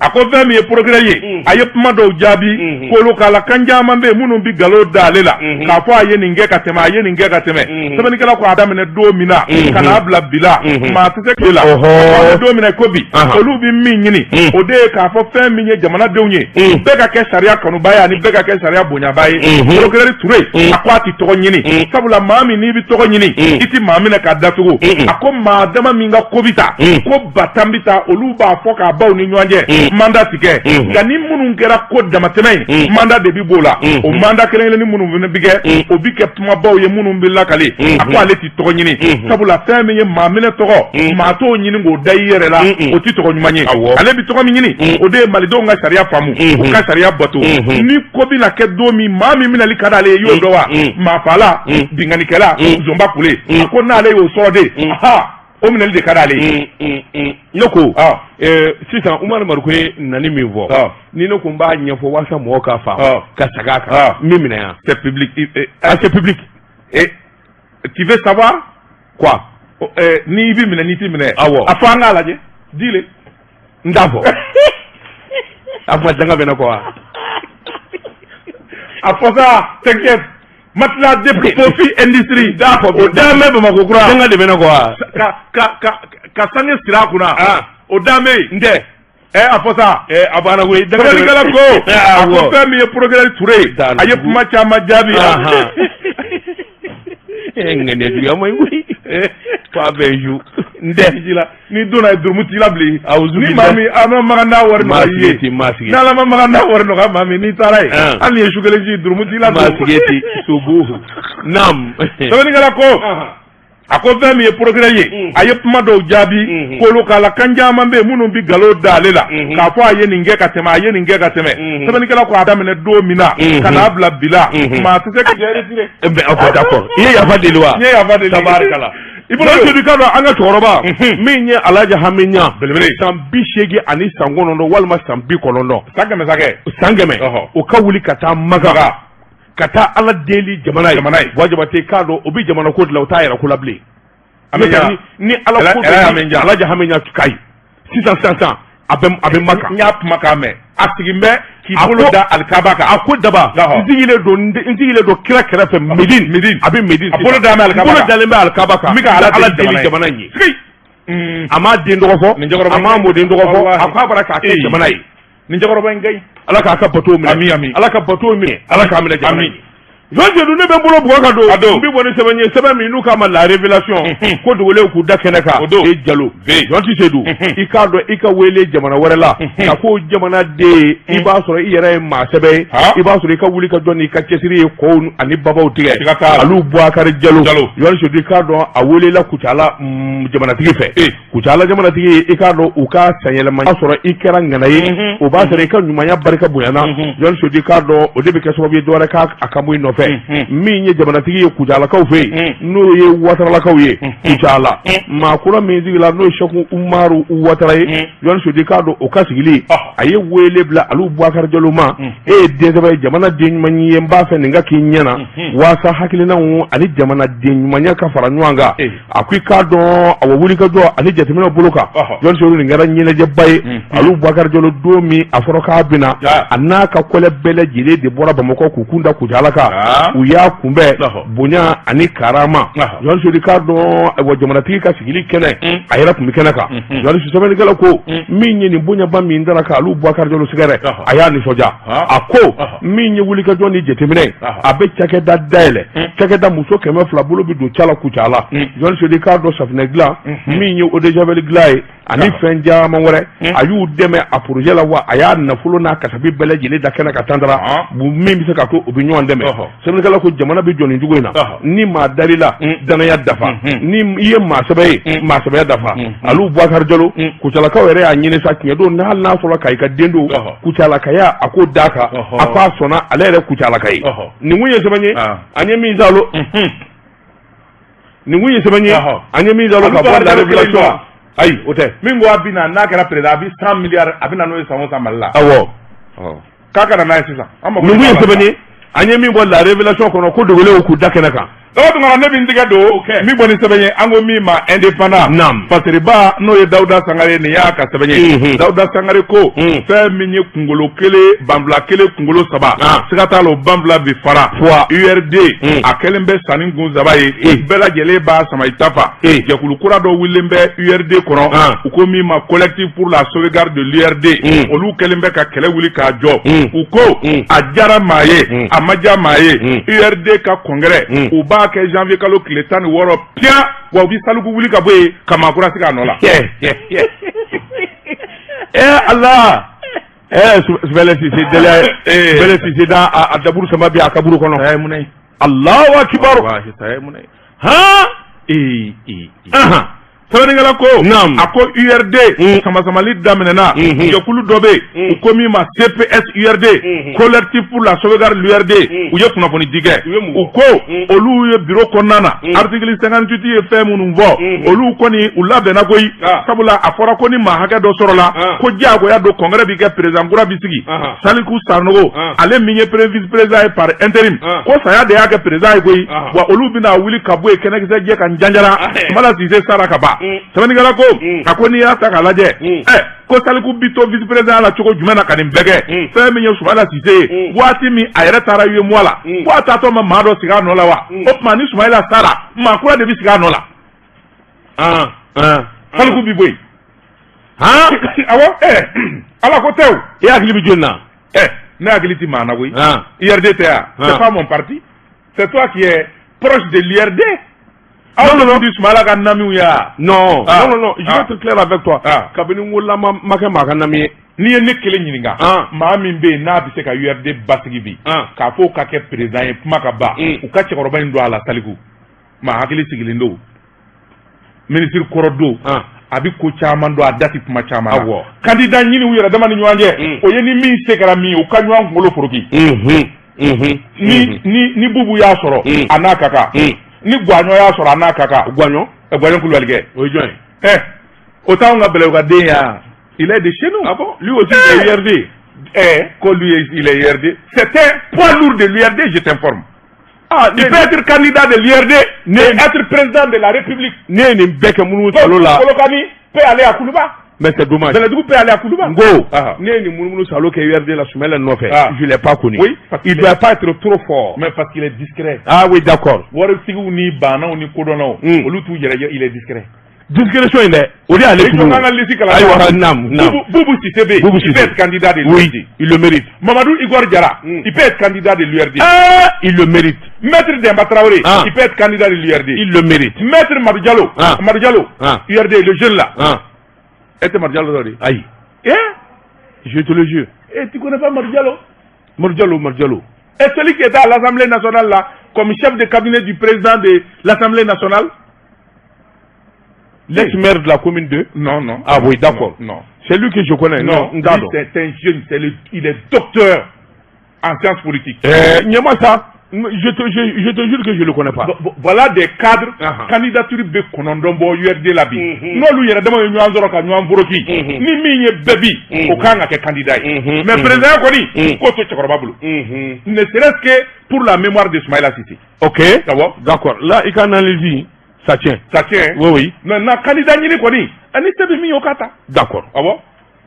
a ko fɛn min ye procureur ye, a ye kuma dɔw jaabi kolokala kan caman bɛ yen minnu bɛ nkalon da ale la, k'a fɔ a ye nin kɛ ka tɛmɛ, a ye nin kɛ ka tɛmɛ. Sɛbɛnnikɛla ko a daminɛ don min na ka n'a bila bi la, maa tɛ se k'e la. An bɛ don min na ko bi, olu bɛ min ɲini, o de ye k'a fɔ fɛn min ye jamanadenw ye, bɛɛ ka kɛ sariya kanuba ye ani bɛɛ ka kɛ sariya bonyaba ye. Procureur Touré, a ko a tɛ tɔgɔ ɲini, sabula maa min n'i bɛ tɔgɔ ɲini, i tɛ maa minɛ k'a datugu. A ko maa dama min ka ko bɛ ta, ko 10 000 bɛ ta, olu b'a fɔ k'a baw ni ɲɔgɔn cɛ, mandat ti kɛ. Nka ni minnu kɛra ko damatɛmɛ ye, mandat de bɛ b'o la. O mandat kelen kelenni minnu fana bɛ kɛ, o bɛ kɛ kumabaw ye minnu bɛ lakale. A ko ale tɛ tɔgɔ ɲini, sabula fɛn min ye maa minɛ tɔgɔ, maa t'o ɲini k'o da i yɛrɛ la, o tɛ tɔgɔ ɲuman ye. Ale bɛ tɔgɔ min ɲini, o de ye malidenw ka sariya faamu, u ka sariya bato. Ni ko bɛna kɛ don min, maa min minɛli ka d'ale ye, i y'o dɔn wa? Maafala, binkannikɛla, zonba kule. A ko n'ale y'o sɔrɔ de, o minɛli de ka d'ale ye. Ne ko sisan, Umaru Mariko ye nani min fɔ, ni ne ko n b'a ɲɛfɔ walasa mɔgɔw k'a faamu ka segin a kan, min minɛ yan. C'est public. Ah, c'est public. Et tu veux savoir quoi? N'i bɛ minɛ, n'i tɛ minɛ. Awɔ. A fɔ an k'a lajɛ, dis-le. N t'a fɔ. A fɔ danga bɛ ne kɔ wa? A fɔ sa, t'inquiète. Matelas depuis Fofi Industrie. T'a fɔ. O dan bɛ Bamakɔ kura. Danga de bɛ ne kɔ wa? Ka sange siri a kunna. O dan bɛ yen. N tɛ. A fɔ sa. A banna koyi. Sɛbɛnnikɛla ko, a ko fɛn min ye procureur Touré ye, a ye kuma caman jaabi. Ŋaniya juguya man ɲi koyi. F'a bɛɛ ju. N tɛ ji la, n'i donna jurumu t'i la bilen. Ni maa min a ma makan n'a wari nɔgɔya i ye, n'Ala ma makan n'a wari nɔgɔya maa min, n'i taara yen, hali n'i ye su kelen ci, jurumu t'i la. Maa sigi ten sobo. Naam. Sɛbɛnnikɛla ko, a ko fɛn min ye procureur ye, a ye kuma dɔw jaabi kolokala kan caman bɛ yen minnu bɛ nkalon da ale la, k'a fɔ a ye nin kɛ ka tɛmɛ, a ye nin kɛ ka tɛmɛ. Sɛbɛnnikɛla ko a daminɛ don min na ka n'a bila bi la, maa tɛ se ka. Ok, d'accord. I ye yafa deli wa? N ye yafa deli. Tabarikala. I bolo sedu ka dɔn an ka cɛkɔrɔba min ye Alaji Hami Ɲa belebele, san 89 walima san 90, san 100 sakɛ, san 100, o ka wuli ka taa Maka ka taa Ala deli jamana ye. Jamana ye. Wa Jabate k'a dɔn o bɛ jamana ko de la, o t'a yɛrɛ ko la bilen. Ni Ala ko Alaji Hami Ɲa kayi sisan sisan a bɛ Maka. N y'a kumakan mɛn, a sigin bɛ k'i bolo da alikaba kan. A ko daba, n sigilen don kira kɛrɛfɛ Medine. Medine. A bɛ Medine. A bolo dalen bɛ alikaba kan. Bolo dalen bɛ alikaba kan. N bɛ ka Ala deli jamana in ye. A m'a den tɔgɔ fɔ, a m'a mɔden tɔgɔ fɔ, a k'a bara k'a kɛ jamana ye. Nin cɛkɔrɔba in ka ɲi. Ala k'a ka bato minɛ. Ami ami. Ala ka bato minɛ. Ala k'a minɛ jamana ye. Jean Seydou, ne bɛ n bolo bugɔ ka don. A don. N bɛ bɔ ni sɛbɛn ye, sɛbɛn min n'u k'a ma La Révélation, ko dogolenw k'u da kɛnɛ kan. O don. E Jalo. Jean Seydou, i k'a dɔn i ka wele jamana wɛrɛ la ka ko jamana den ye, i b'a sɔrɔ i yɛrɛ ye maa sɛbɛ ye, i b'a sɔrɔ i ka wuli ka jɔ n'i ka cɛsiri ye kɔw ani babaw tigɛ. Siga t'a la. Alu Bubakari Jalo. Jalo. Jean Seydou, i k'a dɔn a welela Kucala jamanatigi fɛ. Kucala jamanatigi, i k'a dɔn u ka sanyɛlɛma y'a sɔrɔ i kɛra ŋana ye, o b'a sɔrɔ i ka ɲumanya barika bonyana. Jean Seydou, i k'a dɔn o de bɛ kɛ sababu ye dɔwɛrɛ k'a a kan bɔ i nɔfɛ. Min ye jamanatigi ye Kucalakaw fɛ yen, n'o ye Wataralakaw ye Kucala, maa kura min sigila, n'o ye Sɛku Umaru Watara ye, Jean Seydou, i k'a dɔn o ka sigili, a ye wele bila Alu Bubakari Jalo ma. E ye den sɛbɛ ye, jamana den ɲuman ye, n b'a fɛ nin ka k'i ɲɛna waasa hakilinaw ani jamana den ɲumanya ka fara ɲɔgɔn kan. A ko i k'a dɔn a wuli ka jɔ ani jateminɛw bolo kan. Jean Seydou, nin kɛra ɲɛnajɛba ye. Alu Bubakari Jalo, don min a fɔra k'a bɛna, a n'a ka kɔlɛ bɛɛ lajɛlen de bɔra Bamakɔ k'u kun da Kucala kan. U y'a kunbɛn bonya ani karama. Jean Seydou, i k'a dɔn ayiwa jamanatigi ka sigili kɛnɛ, a yɛrɛ tun bɛ kɛnɛ kan. Jean Seydou, sɛbɛnnikɛla ko min ye nin bonyaba min dara ka Alu Bubakari Jalo sɛgɛrɛ, a y'a nisɔndiya. A ko min ye wulikajɔ ni jateminɛ, a bɛ cakɛda dayɛlɛ, cakɛda muso 200 bolo bɛ don ca la Kucala. Jean Seydou, i k'a dɔn safunɛ dilan, min ye eau de javel dilan ye ani fɛn caman wɛrɛ, a y'u dɛmɛ a projet la, wa a y'a nafolo n'a kasabi bɛɛ lajɛlen da kɛnɛ ka tantara min bɛ se ka to u bɛ ɲɔgɔn dɛmɛ. Sɛbɛnnikɛla ko jamana bɛ jɔ nin cogo in na: ni maa dar'i la, danaya dafa; ni i ye maa sɛbɛ ye, maa sɛbɛya dafa. Alu Bubakari Jalo, Kucalakaw yɛrɛ y'a ɲini sa tiɲɛ don, hali n'a sɔrɔ k'a ka den don Kucalakaya, a k'o d'a kan. A ko a sɔnna, ale yɛrɛ Kucalaka ye. Nin kun ye sɛbɛn ye an ye min salo, nin kun ye sɛbɛn ye an ye min salo ka bɔ La Révélation. Ayi, o tɛ. Min ko a bɛ na, n'a kɛra président, a bɛ 100 milliards, a bɛ na n'o ye san o san Mali la. Awɔ. K'a ka na n'a ye sisan. Nin kun ye sɛbɛn ye an ye min bɔ La Révélation kɔnɔ, ko dogolenw k'u da kɛnɛ kan. Dɔgɔ Tunkara, ne bɛ n tɛgɛ don min bɔ ni sɛbɛn ye, an ko min ma Indépendant. Naam. Fasiriba, n'o ye Dawuda Sangare, nin y'a ka sɛbɛn ye. Dawuda Sangare ko fɛn min ye kunkolo kelen, banfula kelen, kunkolo saba, siga t'a la o banfula bi fara. Fois. URD, a kɛlen bɛ sanni kun saba ye, bɛɛ lajɛlen b'a sama i ta fa. Jɛkulu kura dɔ wulilen bɛ URD kɔnɔ, u ko min ma Collectif pour la sauvegarde de l'URD. Olu kɛlen bɛ ka kɛlɛ wuli k'a jɔ. U ko a diyara maa ye, a ma diya maa ye, URD ka congrès, u b'a kɛ janvier kalo tile 16 piyan, wa u bɛ Saliku wuli ka bɔ yen ka maa kura sigi a nɔ la. Eh Allah, eh Sibɛlɛ Sise dɛlɛ, Sibɛlɛ Sise da a daburu sama bi a kaburu kɔnɔ. Saya ye mun ye? Allahu akibaru. Walahi, saya ye mun ye? Han. Ee ee. Ahan. Sɛbɛnnikɛla ko, Naam. a ko URD samasamali daminɛna. Jɛkulu dɔ bɛ yen, u ko min ma CPS URD, Collectif pour la sauvegarde l'URD, u ye kunnafoni di kɛ. U ye mun U ko olu ye bureau kɔnɔna na, article 58 ye fɛn minnu fɔ, olu kɔni u labɛnna koyi. Sabula a fɔra ko ni maa hakɛ dɔ sɔrɔla, ko diyagoya don, congrès bi kɛ, président kura bi sigi. Saliku Sanogo, ale min ye premier vice président ye par intérim, ko saya de y'a kɛ président ye koyi. Wa olu bɛna wuli ka bɔ yen, kɛnɛkisɛ jɛ ka janjara. Sumala Sise sara ka ban. Sɛbɛnnikɛla ko, a ko n'i y'a ta k'a lajɛ, ɛ ko Saliku bi to vice président la cogo jumɛn na ka nin bɛɛ kɛ? Fɛn min ye Sumala Sise ye, waati min a yɛrɛ taara UEMOA la, ko a taatɔ ma maa dɔ sigi a nɔ la wa? O tuma ni Sumayila sara, maa kura de bi sigi a nɔ la. Saliku bi bɔ yen. Han. Awɔ, ɛ Ala ko tɛ o. E hakili bɛ jɔni na? Ɛ ne hakili ti maa na koyi. URD tɛ yan. C'est pas mon parti, c'est toi qui es proche de l'URD. Aw Non, non, non. di Sumayila ka namiw ya. Non, Ah. non, non, non, je vais Ah. être clair avec toi. Kabini n wolola, ma kɛ maa ka nami ye. N'i ye ne kelen ɲininka, maa min bɛ yen n'a bɛ se ka URD basigi bi, k'a fɔ ka kɛ président ye, kuma ka ban, u ka cɛkɔrɔba in don a la, Saliku, maa hakili sigilen don, ministre kɔrɔ don, a bɛ ko caman dɔn, a da tɛ kuma caman na. Candidat ɲini u yɛrɛ dama ni ɲɔgɔn cɛ, o ye ni min se kɛra min ye, u ka ɲɔgɔn kunkolo foroki. Ni Bubu y'a sɔrɔ, a n'a ka kan. Ni Guwaɲɔ y'a sɔrɔ, a n'a ka kan. Guwaɲɔ? Guwaɲɔ Kulubali kɛ. O ye jɔn ye? Ɛ o t'anw ka Bɛlɛw ka den ya? Il est de chez nous. Ah bon, lui aussi il est URD? Eh, ko lui il est URD. C'est un poids lourd de l'URD, je t'informe. Ah, Il peut être candidat de l'URD et être président de la République. Ne ye nin bɛɛ kɛ munumunu salo la. Kolokani peut aller à Koulouba. Mais c'est dommage. Bɛlɛdugu peut aller à Koulouba. N ko Ah. ne ye nin munumunu salo kɛ URD la Sumala nɔfɛ. Ah. Je l'ai pas connu. Oui, parce il qu'il doit pas être trop fort. Mais parce qu'il est discret. Ah oui, d'accord. Waritigiw ni bannaw ni kodɔnnaw, olu t'u yɛrɛ, il est discret. Discrétion in dɛ, o de y'ale I ko k'an ka liste kalan. Ayiwa, naam, naam. Boubou Cissé bɛ yen. Boubou Il Cissé. peut être candidat de l'URD. Oui, il le mérite. Mamadou Igor Diarra, il peut être candidat de l'URD. Ah, il le mérite. Maître Demba Traoré, Ah. il peut être candidat de l'URD. Il le mérite. Maître Madou Diallo, Ah. Madou Diallo, Ah. URD, le jeune là. Ah. E tɛ Madou Diallo dɔn de? Ayi. Eh? Je te le jure. Eh, tu connais pas Madou Diallo? Madou Diallo, Madou Diallo. Et celui qui était à l'Assemblée nationale là, comme chef de cabinet du président de l'Assemblée nationale? L'ex-maire de la commune 2? Non, non. Ah oui, d'accord. Non. non. C'est lui que je connais. Non, Non, lui, n t'a dɔn. c'est un jeune, il est docteur en sciences politiques. Ɲɛma sa, je te jure que je le connais pas. Voilà des cadres, candidature bɛ 9 bɔ URD la bi. N'olu yɛrɛ dama ye ɲɔgɔn sɔrɔ ka ɲɔgɔn foroki, ni min ye bɛɛ bi, o kan ka kɛ candidat ye. Mais président kɔni, k'o to cɛkɔrɔba bolo. Ne serait-ce que pour la mémoire de Soumaïla Cissé. Ok. Awɔ. D'accord. Là, i ka analyse, ça tient. Ça tient. Oui, oui. Maintenant, candidat ɲini kɔni, ani se bɛ min ye o ka ta. D'accord. Awɔ.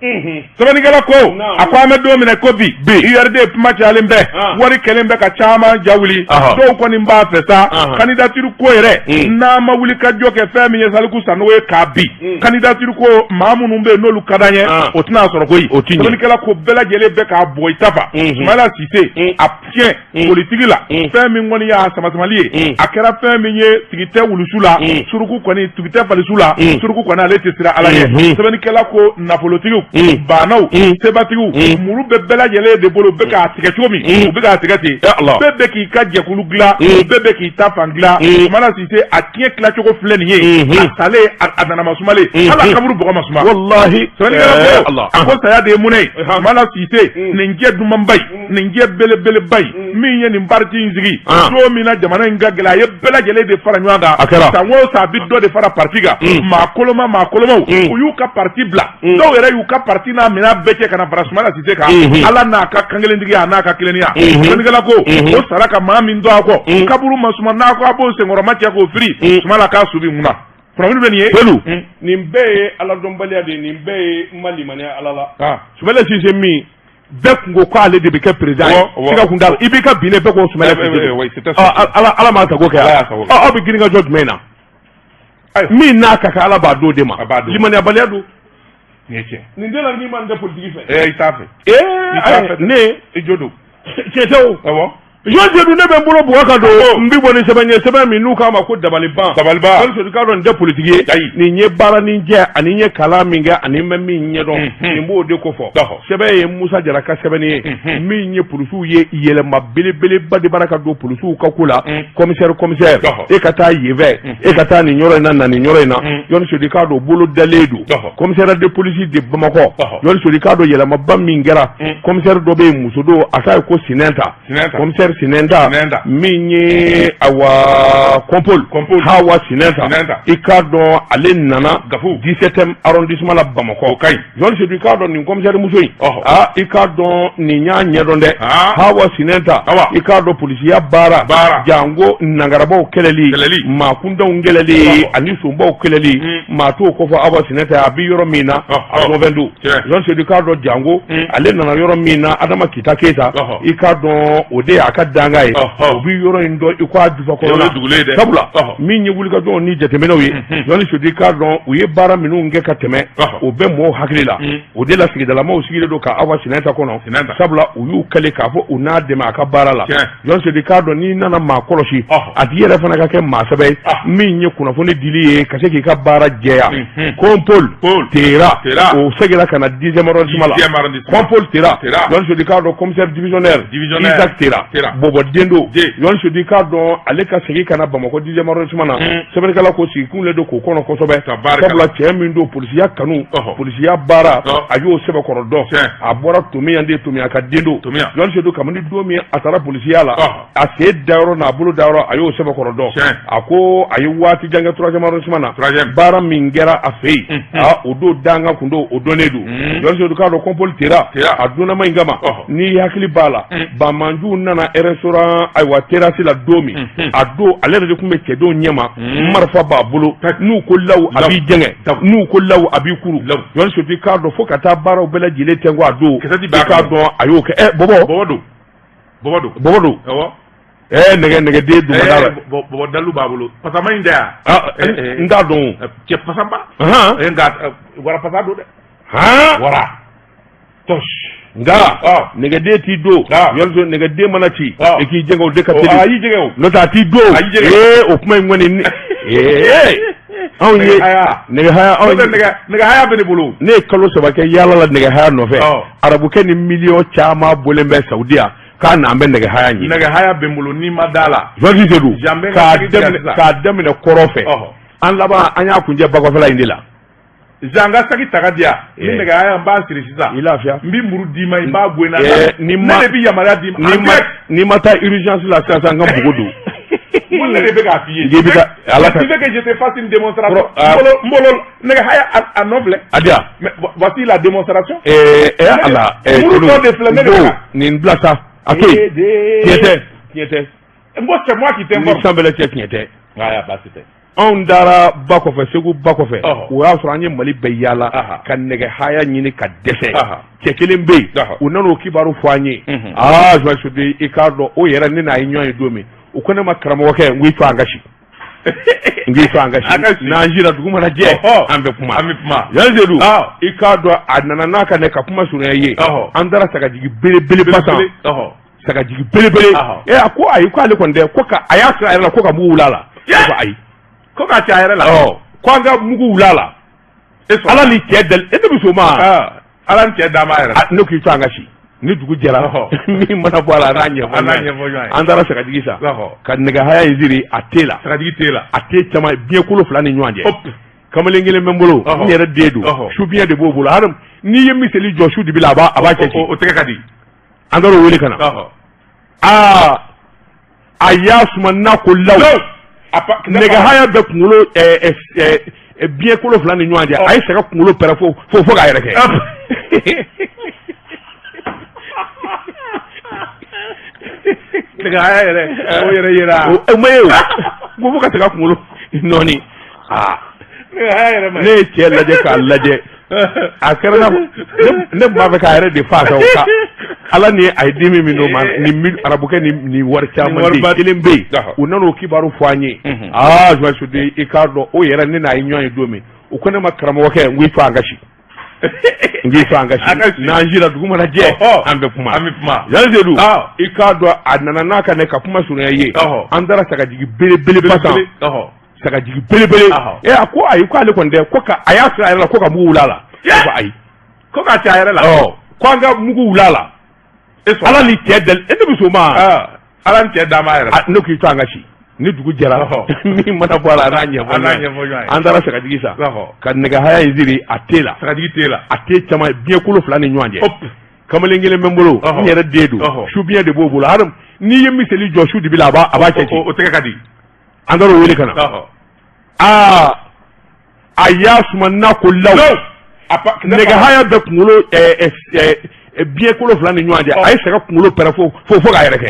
Sɛbɛnnikɛla ko a ko an bɛ don min na ko bi, URD kuma cayalen bɛ, wari kɛlen bɛ ka caman ja wuli, dɔw kɔni b'a fɛ sa candidature ko yɛrɛ, n'an ma wuli ka jɔ kɛ fɛn min ye Saliku Sanogo ye k'a bi candidature ko, maa minnu bɛ yen n'olu ka d'an ye, o tɛna sɔrɔ koyi. O ti ɲɛ. Sɛbɛnnikɛla ko bɛɛ lajɛlen bɛ k'a bɔ i ta fa. Soumaïla Cissé a tiɲɛ politiki la, fɛn min kɔni y'a samasamali ye, a kɛra fɛn min ye tigi tɛ wulusu la, suruku kɔni tigi tɛ falisu la, suruku kɔni ale tɛ siran Ala ɲɛ. Sɛbɛnnikɛla ko nafolotigiw, baanaw, sebatigiw, muru bɛ bɛɛ lajɛlen de bolo, u bɛ k'a tigɛ cogo min, u bɛ k'a tigɛ ten, bɛɛ bɛ k'i ka jɛkulu dilan, bɛɛ bɛ k'i ta fan dilan. Soumaïla Cissé a tiɲɛ tilacogo filɛ nin ye, a salen a nana ma sumalen, hali a kaburu bɔgɔ ma suma. Wallahi. Sɛbɛnnikɛla ko a ko saya de ye mun ye Soumaïla Cissé, nin jɛ dumanba in, nin jɛ belebeleba in, min ye nin parti in sigi don min na jamana in ka gɛlɛn, a ye bɛɛ lajɛlen de fara ɲɔgɔn kan. A kɛra. San o san a bɛ dɔ de fara parti kan, maa koloma maa kolomaw, u y'u ka parti bila, dɔw yɛrɛ y'u ka parti n'a minɛn bɛɛ cɛ ka na fara Soumaïla Cissé kan. Ala n'a ka kankelentigiya a n'a ka kilennenya, sɛbɛnnikɛla ko o sara ka maa min to a kɔ, kaburu ma suma, n'a ko a b'o senkɔrɔma cɛ k'o firi, Soumaïla k'a su bi mun na, kunnafoni bɛ nin ye. Pelu, nin bɛɛ ye aladɔnbaliya de ye, nin bɛɛ ye ma limaniya Ala la. Soumaïla Cissé min bɛɛ kun ko k'ale de bɛ kɛ président ye, siga kun t'a la, i b'i ka binnen bɛɛ ko Soumaïla Cissé. Ala ala m'a sago kɛ, aw bɛ girin ka jɔ jumɛn na? Min n'a ka kan, Ala b'a d'o de ma. Limaniyabaliya don. Nin ye tiɲɛ. Nin den la n'i ma nin tɛ politique fɛ. Ee, i t'a fɛ. Ee, ne i jo don. Tiɲɛ tɛ o. Awɔ. Jean Seydou, ne bɛ n bolo bugɔ ka don, n bɛ bɔ ni sɛbɛn ye, sɛbɛn min n'u k'a ma ko dabaliban. Dabaliban. Jean Seydou k'a dɔn nin tɛ politique ye. Ayi. Nin ye baara ni jɛ ani n ye kalan min kɛ ani n bɛ min ɲɛdɔn. Nin b'o de ko fɔ. Sɛbɛn ye Musa Jara ka sɛbɛnni ye. Min ye polisiw ye, yɛlɛma belebeleba de b'ara ka don polisiw ka ko la. Commissaire, commissaire. E ka taa yen fɛ. E ka taa nin yɔrɔ in na, na nin yɔrɔ in na. Jean Seydou k'a dɔn bolo dalen don. Commissariat de police de Bamakɔ. Jean Seydou k'a dɔn yɛlɛmaba min kɛra. Commissaire dɔ bɛ yen, muso don, a t'a ye ko Sinɛnta. Commissaire Sinɛnta min ye awa Compol Hawa Sinɛnta, i k'a dɔn ale nana Gafu 17e arrondissement la Bamakɔ. O ka ɲi. Jean Seydou k'a dɔn nin commissaire muso in, aa, i k'a dɔn nin y'a ɲɛdɔn dɛ. Hawa Sinɛnta, i k'a dɔn polisiya baara, jango nangarabaw kɛlɛli, maakuntanw kɛlɛli ani sonbaw kɛlɛli, maa t'o kɔfɔ Hawa Sinɛnta. A bɛ yɔrɔ min na, a dɔn fɛn don. Jean Seydou k'a dɔn jango ale nana yɔrɔ min na, Adama Kita Keyita, i k'a dɔn o de y'a ka danga ye, o bi yɔrɔ in dɔn i ko a jufa kɔnɔ la. Sabula min ye wulikajɔw ni jateminɛw ye, Jean Seydou k'a dɔn u ye baara minnu kɛ ka tɛmɛ, o bɛ mɔɔw hakili la. O de la sigidalamaw sigilen don ka Awa Sinɛnta kɔnɔ, sabula u y'u kɛlen k'a fɔ u n'a dɛmɛ a ka baara la. Jean Seydou k'a dɔn n'i nana maa kɔlɔsi, a tigi yɛrɛ fana ka kɛ maa sɛbɛ ye, min ye kunnafoni dili ye ka se k'i ka baara jɛya. Compol Tera, o seginna ka na 10e arrondissement la. Compol Tera, Jean Seydou k'a dɔn commissaire divisionnaire Isaac Tera, Bɔbɔ den don. Jean Seydou k'a dɔn ale ka segin ka na Bamakɔ 10e arrondissement na, sɛbɛnnikɛla ko sigikun le don k'o kɔnɔ kosɛbɛ, sabula cɛ min don, polisiya kanu, polisiya baara, a y'o sɛbɛkɔrɔ dɔn. A bɔra Tomiya de, Tomiya ka den don. Jean Seydou kabini don min a taara polisiya la, a sen dayɔrɔ n'a bolo dayɔrɔ, a y'o sɛbɛkɔrɔ dɔn. A ko a ye waati jan kɛ 3e arrondissement na, baara min kɛra a fɛ yen, o don danga kun don, o dɔnnen don. Jean Seydou k'a dɔn Compol Tera a donnama in kama, n'i hakili b'a la, banmanjuw nana restaurant ayiwa terrasse la don min, a don ale yɛrɛ de tun bɛ cɛdenw ɲɛma, marifa b'a bolo, n'u ko law a b'i jɛngɛ, n'u ko law a b'i kuru. Jean Seydou k'a dɔn fo ka taa baaraw bɛɛ lajɛlen tɛnku a don, i k'a dɔn a y'o kɛ. Ɛ bɔbɔ bɔbɔ don, bɔbɔ don, Ɛɛ, nɛgɛden dun ka d'a la. Bɔbɔ, dalu b'a bolo, pasama in tɛ yan. Ah, n t'a dɔn. Cɛ pasaba. Nka wara pasa don dɛ. Wara tos. Nka nɛgɛden t'i don yɔrɔ, nɛgɛden mana ci, i k'i jɛngɛ, o de ka teli. A y'i jɛngɛ o. N'o tɛ a t'i don. A y'i jɛngɛ. Ee, o kuma in kɔni ni ee, anw ye nɛgɛ haya, anw ye nɛgɛ haya bɛ ne bolo. Ne ye kalo 3 kɛ yaala la nɛgɛ haya nɔfɛ. Arabukɛ ni miliyɔn caman bɔlen bɛ Saudiya k'a na, an bɛ nɛgɛ haya ɲini. Nɛgɛ haya bɛ n bolo, n'i ma da la. Journaliste Seydou, k'a daminɛ kɔrɔ fɛ, an laban an y'a kuncɛ bakɔfɛla in de la. Zan ka saki ta ka di yan ni nɛgɛ haya, n b'a siri sisan. I lafiya. N bɛ muru d'i ma, i b'a goyi na. Ne de bɛ yamaruya d'i ma. N'i ma taa urgence la sisan, n ka npogo don. Ko ne de bɛ k'a f'i ye. K'i bɛ ka Ala ka. Tu veux que je te fasse une démonstration? N bolo nɛgɛ haya a nɔ filɛ. A di yan. Mais voici la démonstration. Ɛɛ, Ala. Muru tɔ de filɛ, ne de bɛ. Nin bila sa, a to yen. Tiɲɛ tɛ, tiɲɛ tɛ. N ko c'est moi qui t'informe. Ni san bɛlɛ cɛ, tiɲɛ tɛ. Aya, baasi tɛ. Anw taara ba kɔfɛ, Segu ba kɔfɛ. O y'a sɔrɔ an ye Mali bɛɛ yaala ka nɛgɛ haya ɲini ka dɛsɛ. Cɛ kelen bɛ yen, u nana o kibaru fɔ an ye. Aa, journaliste, i k'a dɔn, o yɛrɛ, ne n'a ye ɲɔgɔn ye don min, u ko ne ma: "Karamɔgɔkɛ," n ko: "i to an ka si." N k'i to an ka si, n'an sira, dugu mana jɛ, an bɛ kuma. An bɛ kuma. Journaliste Seydou, i k'a dɔn, a nana n'a ka ne ka kuma surunya ye, an taara sagajigi belebeleba san, sagajigi belebele. Ɛ, a ko ayi, ko ale kɔni tɛ ko ka a y'a sira a yɛrɛ la ko ka mugu wuli a la. Ko ayi. Ko ka ci a yɛrɛ la. Ko an ka mugu wuli a la. Ala ni cɛ dali, e ne bɛ s'o ma. Ala ni cɛ d'a ma yɛrɛ. Ne k'i to an ka si, ni dugu jɛra, min mana bɔ a la, a n'a ɲɛfɔ. An n'a ɲɛfɔ ɲɔgɔn ye. An taara sagajigi san ka nɛgɛ haya in siri a te la. Sagajigi te la. A te caman biɲɛ kolo fila ni ɲɔgɔn cɛ. Kamalen kelen bɛ n bolo, n yɛrɛ den don, su biɲɛ de b'o bolo. Hali n'i ye miseli jɔ su dibi la, a b'a cɛ ci. O tɛgɛ ka di. An taara o wele ka na. Aa, a y'a suma n'a ko law, nɛgɛ haya bɛ kunkolo biɲɛ kolo fila ni ɲɔgɔn cɛ. A ye saga kunkolo pɛrɛ fo fo fo k'a yɛrɛ kɛ. Nɛgɛ haya yɛrɛ, o yɛrɛ yera. O ma ye o ko fo ka saga kunkolo nɔɔni. Aa, ne ye cɛ lajɛ k'a lajɛ, a kɛra n'a ne tun b'a fɛ k'a yɛrɛ de fa sa. O ka Ala ni a ye dimi min d'o ma, ni arabukɛ ni wari caman di. Kelen bɛ yen, u nana o kibaru fɔ an ye. Aa, journaliste, i k'a dɔn, o yɛrɛ, ne n'a ye ɲɔgɔn ye don min, u ko ne ma: "Karamɔgɔkɛ," n ko: "i to an ka si." N k'i to an ka si, n'an sira, dugu mana jɛ, an bɛ kuma. An bɛ kuma. Journaliste Seydou, i k'a dɔn, a nana n'a ka ne ka kuma surunya ye, an taara sagajigi belebeleba san, sagajigi belebele. Ɛ, a ko ayi, ko ale kɔni tɛ ko ka a y'a sira a yɛrɛ la ko ka mugu wuli a la. Ko ayi. Ko ka ci a yɛrɛ la. Ko an ka mugu wuli a la. Ala ni cɛ dali, e ne bɛ s'o ma. Ala ni cɛ d'a ma yɛrɛ. Ne k'i to an ka si, ni dugu jɛra, min mana bɔ a la, a n'a ɲɛfɔ. An n'a ɲɛfɔ ɲɔgɔn ye. An taara sagajigi san ka nɛgɛ haya in siri a te la. Sagajigi te la. A te caman biɲɛ kolo fila ni ɲɔgɔn cɛ. Kamalen kelen bɛ n bolo, n yɛrɛ den don, su biɲɛ de b'o bolo. Hali n'i ye miseli jɔ su dibi la, a b'a cɛ ci. O tɛgɛ ka di. An taara o wele ka na. Aa, a y'a suma n'a ko law, nɛgɛ haya bɛ kunkolo biɲɛ kolo fila ni ɲɔgɔn cɛ. A ye saga kunkolo pɛrɛ fo fo fo k'a yɛrɛ kɛ.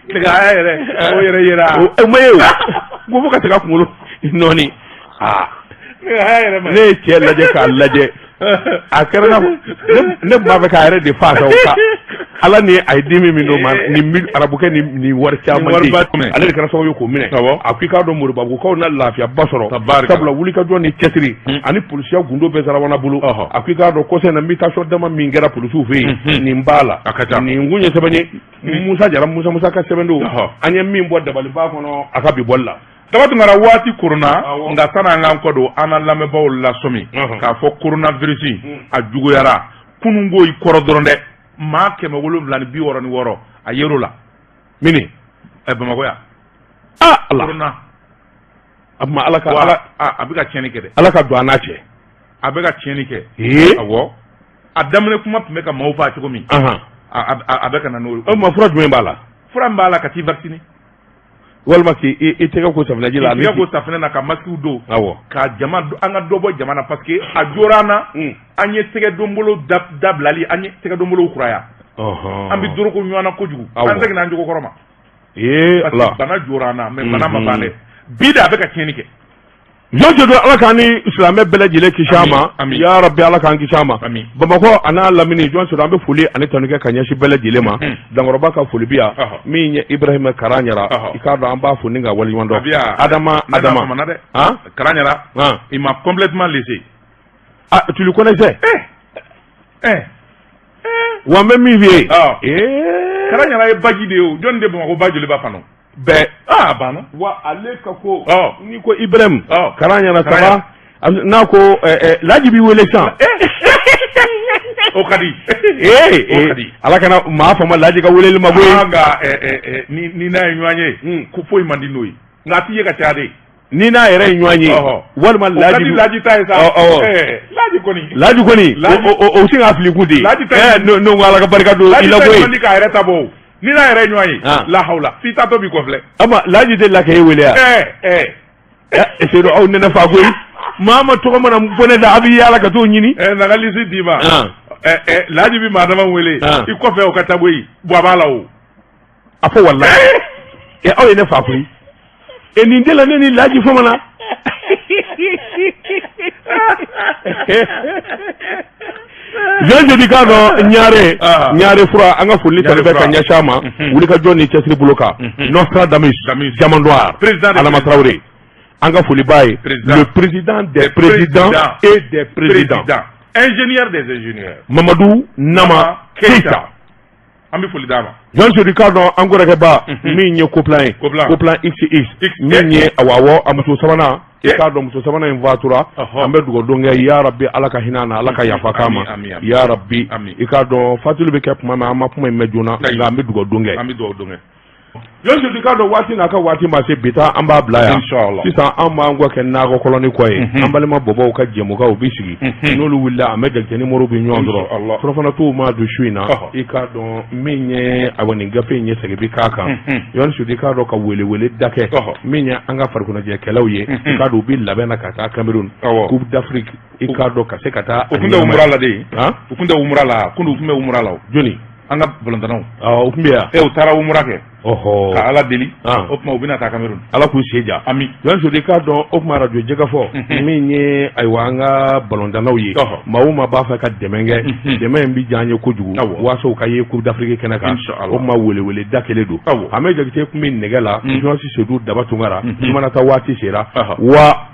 Nɛgɛ haya yɛrɛ, o yɛrɛ yera. O ma ye o ko fo ka saga kunkolo nɔɔni. Aa, ne ye cɛ lajɛ k'a lajɛ, a kɛra n'a ne tun b'a fɛ k'a yɛrɛ de fa sa. O ka Ala ni a ye dimi min d'o ma, ni arabukɛ ni wari caman di, ale de kɛra sababu ye k'o minɛ. A ko i k'a dɔn, Moribabugukaw na lafiyaba sɔrɔ, sabula wulikajɔ ni cɛsiri ani polisiya gundo bɛɛ Saravana bolo. A ko i k'a dɔn, kɔsɛ na mutation dama min kɛra polisiw fɛ yen, nin b'a la. Nin kun ye sɛbɛn ye, Musa Jara, Musa Musa ka sɛbɛn don, an ye min bɔ dabaliba kɔnɔ a ka bi bɔli la. Daba Tunkara, waati korona, nka sani an k'an kɔ don, an na lamɛnbaaw lasɔmi k'a fɔ coronavirus a juguyara. Kununko i kɔrɔ dɔrɔn dɛ, maa 766 a yer'o la. Mini? Ɛ, Bamakɔ yan. Ah, Ala. Corona. A tuma Ala ka Ala a bɛ ka tiɲɛni kɛ dɛ. Ala ka don an n'a cɛ. A bɛ ka tiɲɛni kɛ. Ee. Awɔ, a daminɛ kuma tun bɛ ka maaw faa cogo min, a bɛ ka na n'o ye. O tuma, fura jumɛn b'a la? Fura min b'a la, ka t'i vacciner. Walima k'i i tɛgɛ ko safunɛji la. K'i tɛgɛ ko safunɛ na, ka masque don. Ka jama, an ka dɔ bɔ jama na, parce que a jɔra an na. An ye tɛgɛdonbolo dabilali, an ye tɛgɛdonbolow kuraya. An bɛ doroko ɲɔgɔn na kojugu. An seginna an jogo kɔrɔ ma. Ee. Parce que bana jɔra an na, mais bana ma ban dɛ. Bi de a bɛ ka tiɲɛni kɛ. Jɔn Sedu, Ala k'an ni silamɛ bɛɛ lajɛlen kisi a ma. Ya rabi, Ala k'an kisi a ma. Bamakɔ a n'a lamini, Jɔn Sedu, an bɛ foli ani tanu kɛ ka ɲɛsin bɛɛ lajɛlen ma. Dankɔrɔba ka foli bi yan. Min ye Ibrahima Karaɲara, i k'a dɔn an b'a fo ni ka waleɲuman dɔn. Adama Adama Karaɲara, il m'a complètement laissé. Ah, tu le connaissais? Eh eh. Wa n bɛ min f'i ye. Karaɲara ye baji de ye o. Jɔnni de Bamakɔ ba joliba fana? Bɛɛ. Ah, a banna. Wa ale ka ko, n'i ko Ibrahim Karaɲara, ça va, n'a ko Laji b'i wele sisan. O ka di. Ee, Ala kana maa fama Laji ka weleli ma koyi. Nka ni n'a ye ɲɔgɔn ye, ko foyi man di n'o ye, nka a t'i ye ka caya de. Ni n'a yɛrɛ ye ɲɔgɔn ye, walima Laji Laji ta ye sa. Laji kɔni. Laji kɔni, o sin k'a fili kun de. Laji ta. Ne ko Ala ka barika don i la koyi. Laji ta man di k'a yɛrɛ ta bɔ o. Ni n'a yɛrɛ ye ɲɔgɔn ye, lahawula f'i taatɔ b'i kɔfilɛ. Ama Laji tɛ la k'e wele yan. Sedu, aw nɛnɛ fa koyi. Maa ma tɔgɔ mana bɔ ne da, a bɛ yaala ka t'o ɲini. Na ka liste d'i ma. Laji bɛ maa dama wele. I kɔfɛ o ka taa bɔ yen, bɔ a b'a la o. A fɔ walayi. Aw ye ne fa koyi. Nin de la ne ni Laji famana. Jean Sedu, k'a dɔn ɲare ɲare fura, an ka foli tanu bɛ ka ɲɛsin a ma, wulikajɔ ni cɛsiri bolo kan. Nostradamus Diamant Adama Traoré, an ka foli b'a ye, le président des présidents et des présidents, ingénieur des ingénieurs, Mamadu Nama Keita. An bɛ foli d'a ma. Jean Sedu, k'a dɔn an kɔrɔkɛba min ye Koplan ye, Koplan XX, min ye awɔ a muso sabanan, i k'a dɔn muso sabanan in fatura, an bɛ dugawu don kɛ, ya rabi, Ala ka hinɛ na, Ala ka yafa k'a ma, ya rabi. I k'a dɔn fatuli bɛ kɛ tuma min, an ma kuma in mɛn joona, nka an bɛ dugawu don kɛ. An bɛ dugawu don kɛ. Jean Sedu, k'a dɔn waati n'a ka waati ma se, bi taa an b'a bila yan sisan. An b'an kɔ kɛ nakɔ kɔlɔni kɔ ye. An balima bɔbɔw ka jɛmukan, u bɛ sigi n'olu wulila, an bɛ Jakite ni Moriw bɛ ɲɔgɔn sɔrɔ. Surafana t'u ma don su in na. I k'a dɔn min ye, awa, nin gafe in ye segin bi k'a kan. Jean Sedu, k'a dɔn ka welewele da kɛ min ye an ka farikoloɲɛnajɛkɛlaw ye, i k'a dɔn u bɛ labɛn na ka taa Cameroun, Coupe d'Afrique, i k'a dɔn ka se ka taa. U tun tɛ umura la de? U tun tɛ umura la kunun? U tun bɛ umura la. Jɔni? An ka balontannaw. U tun bɛ yan. U taara umura kɛ. Ka Ala deli. O tuma u bɛna taa Cameroun. Ala k'u sen ja. Ami. Jean Sedu, k'a dɔn o tuma arajo Jɛkafɔ, min ye ayiwa an ka balontannaw ye, maa o maa b'a fɛ ka dɛmɛ kɛ, dɛmɛ in bɛ diya an ye kojugu waasa u ka ye Coupe d'Afrique kɛnɛ kan. O tuma welewele da kelen don. Ahmed Jakite tun bɛ nɛgɛ la, journaliste Sedu Daba Tunkara, i mana taa waati sera wa.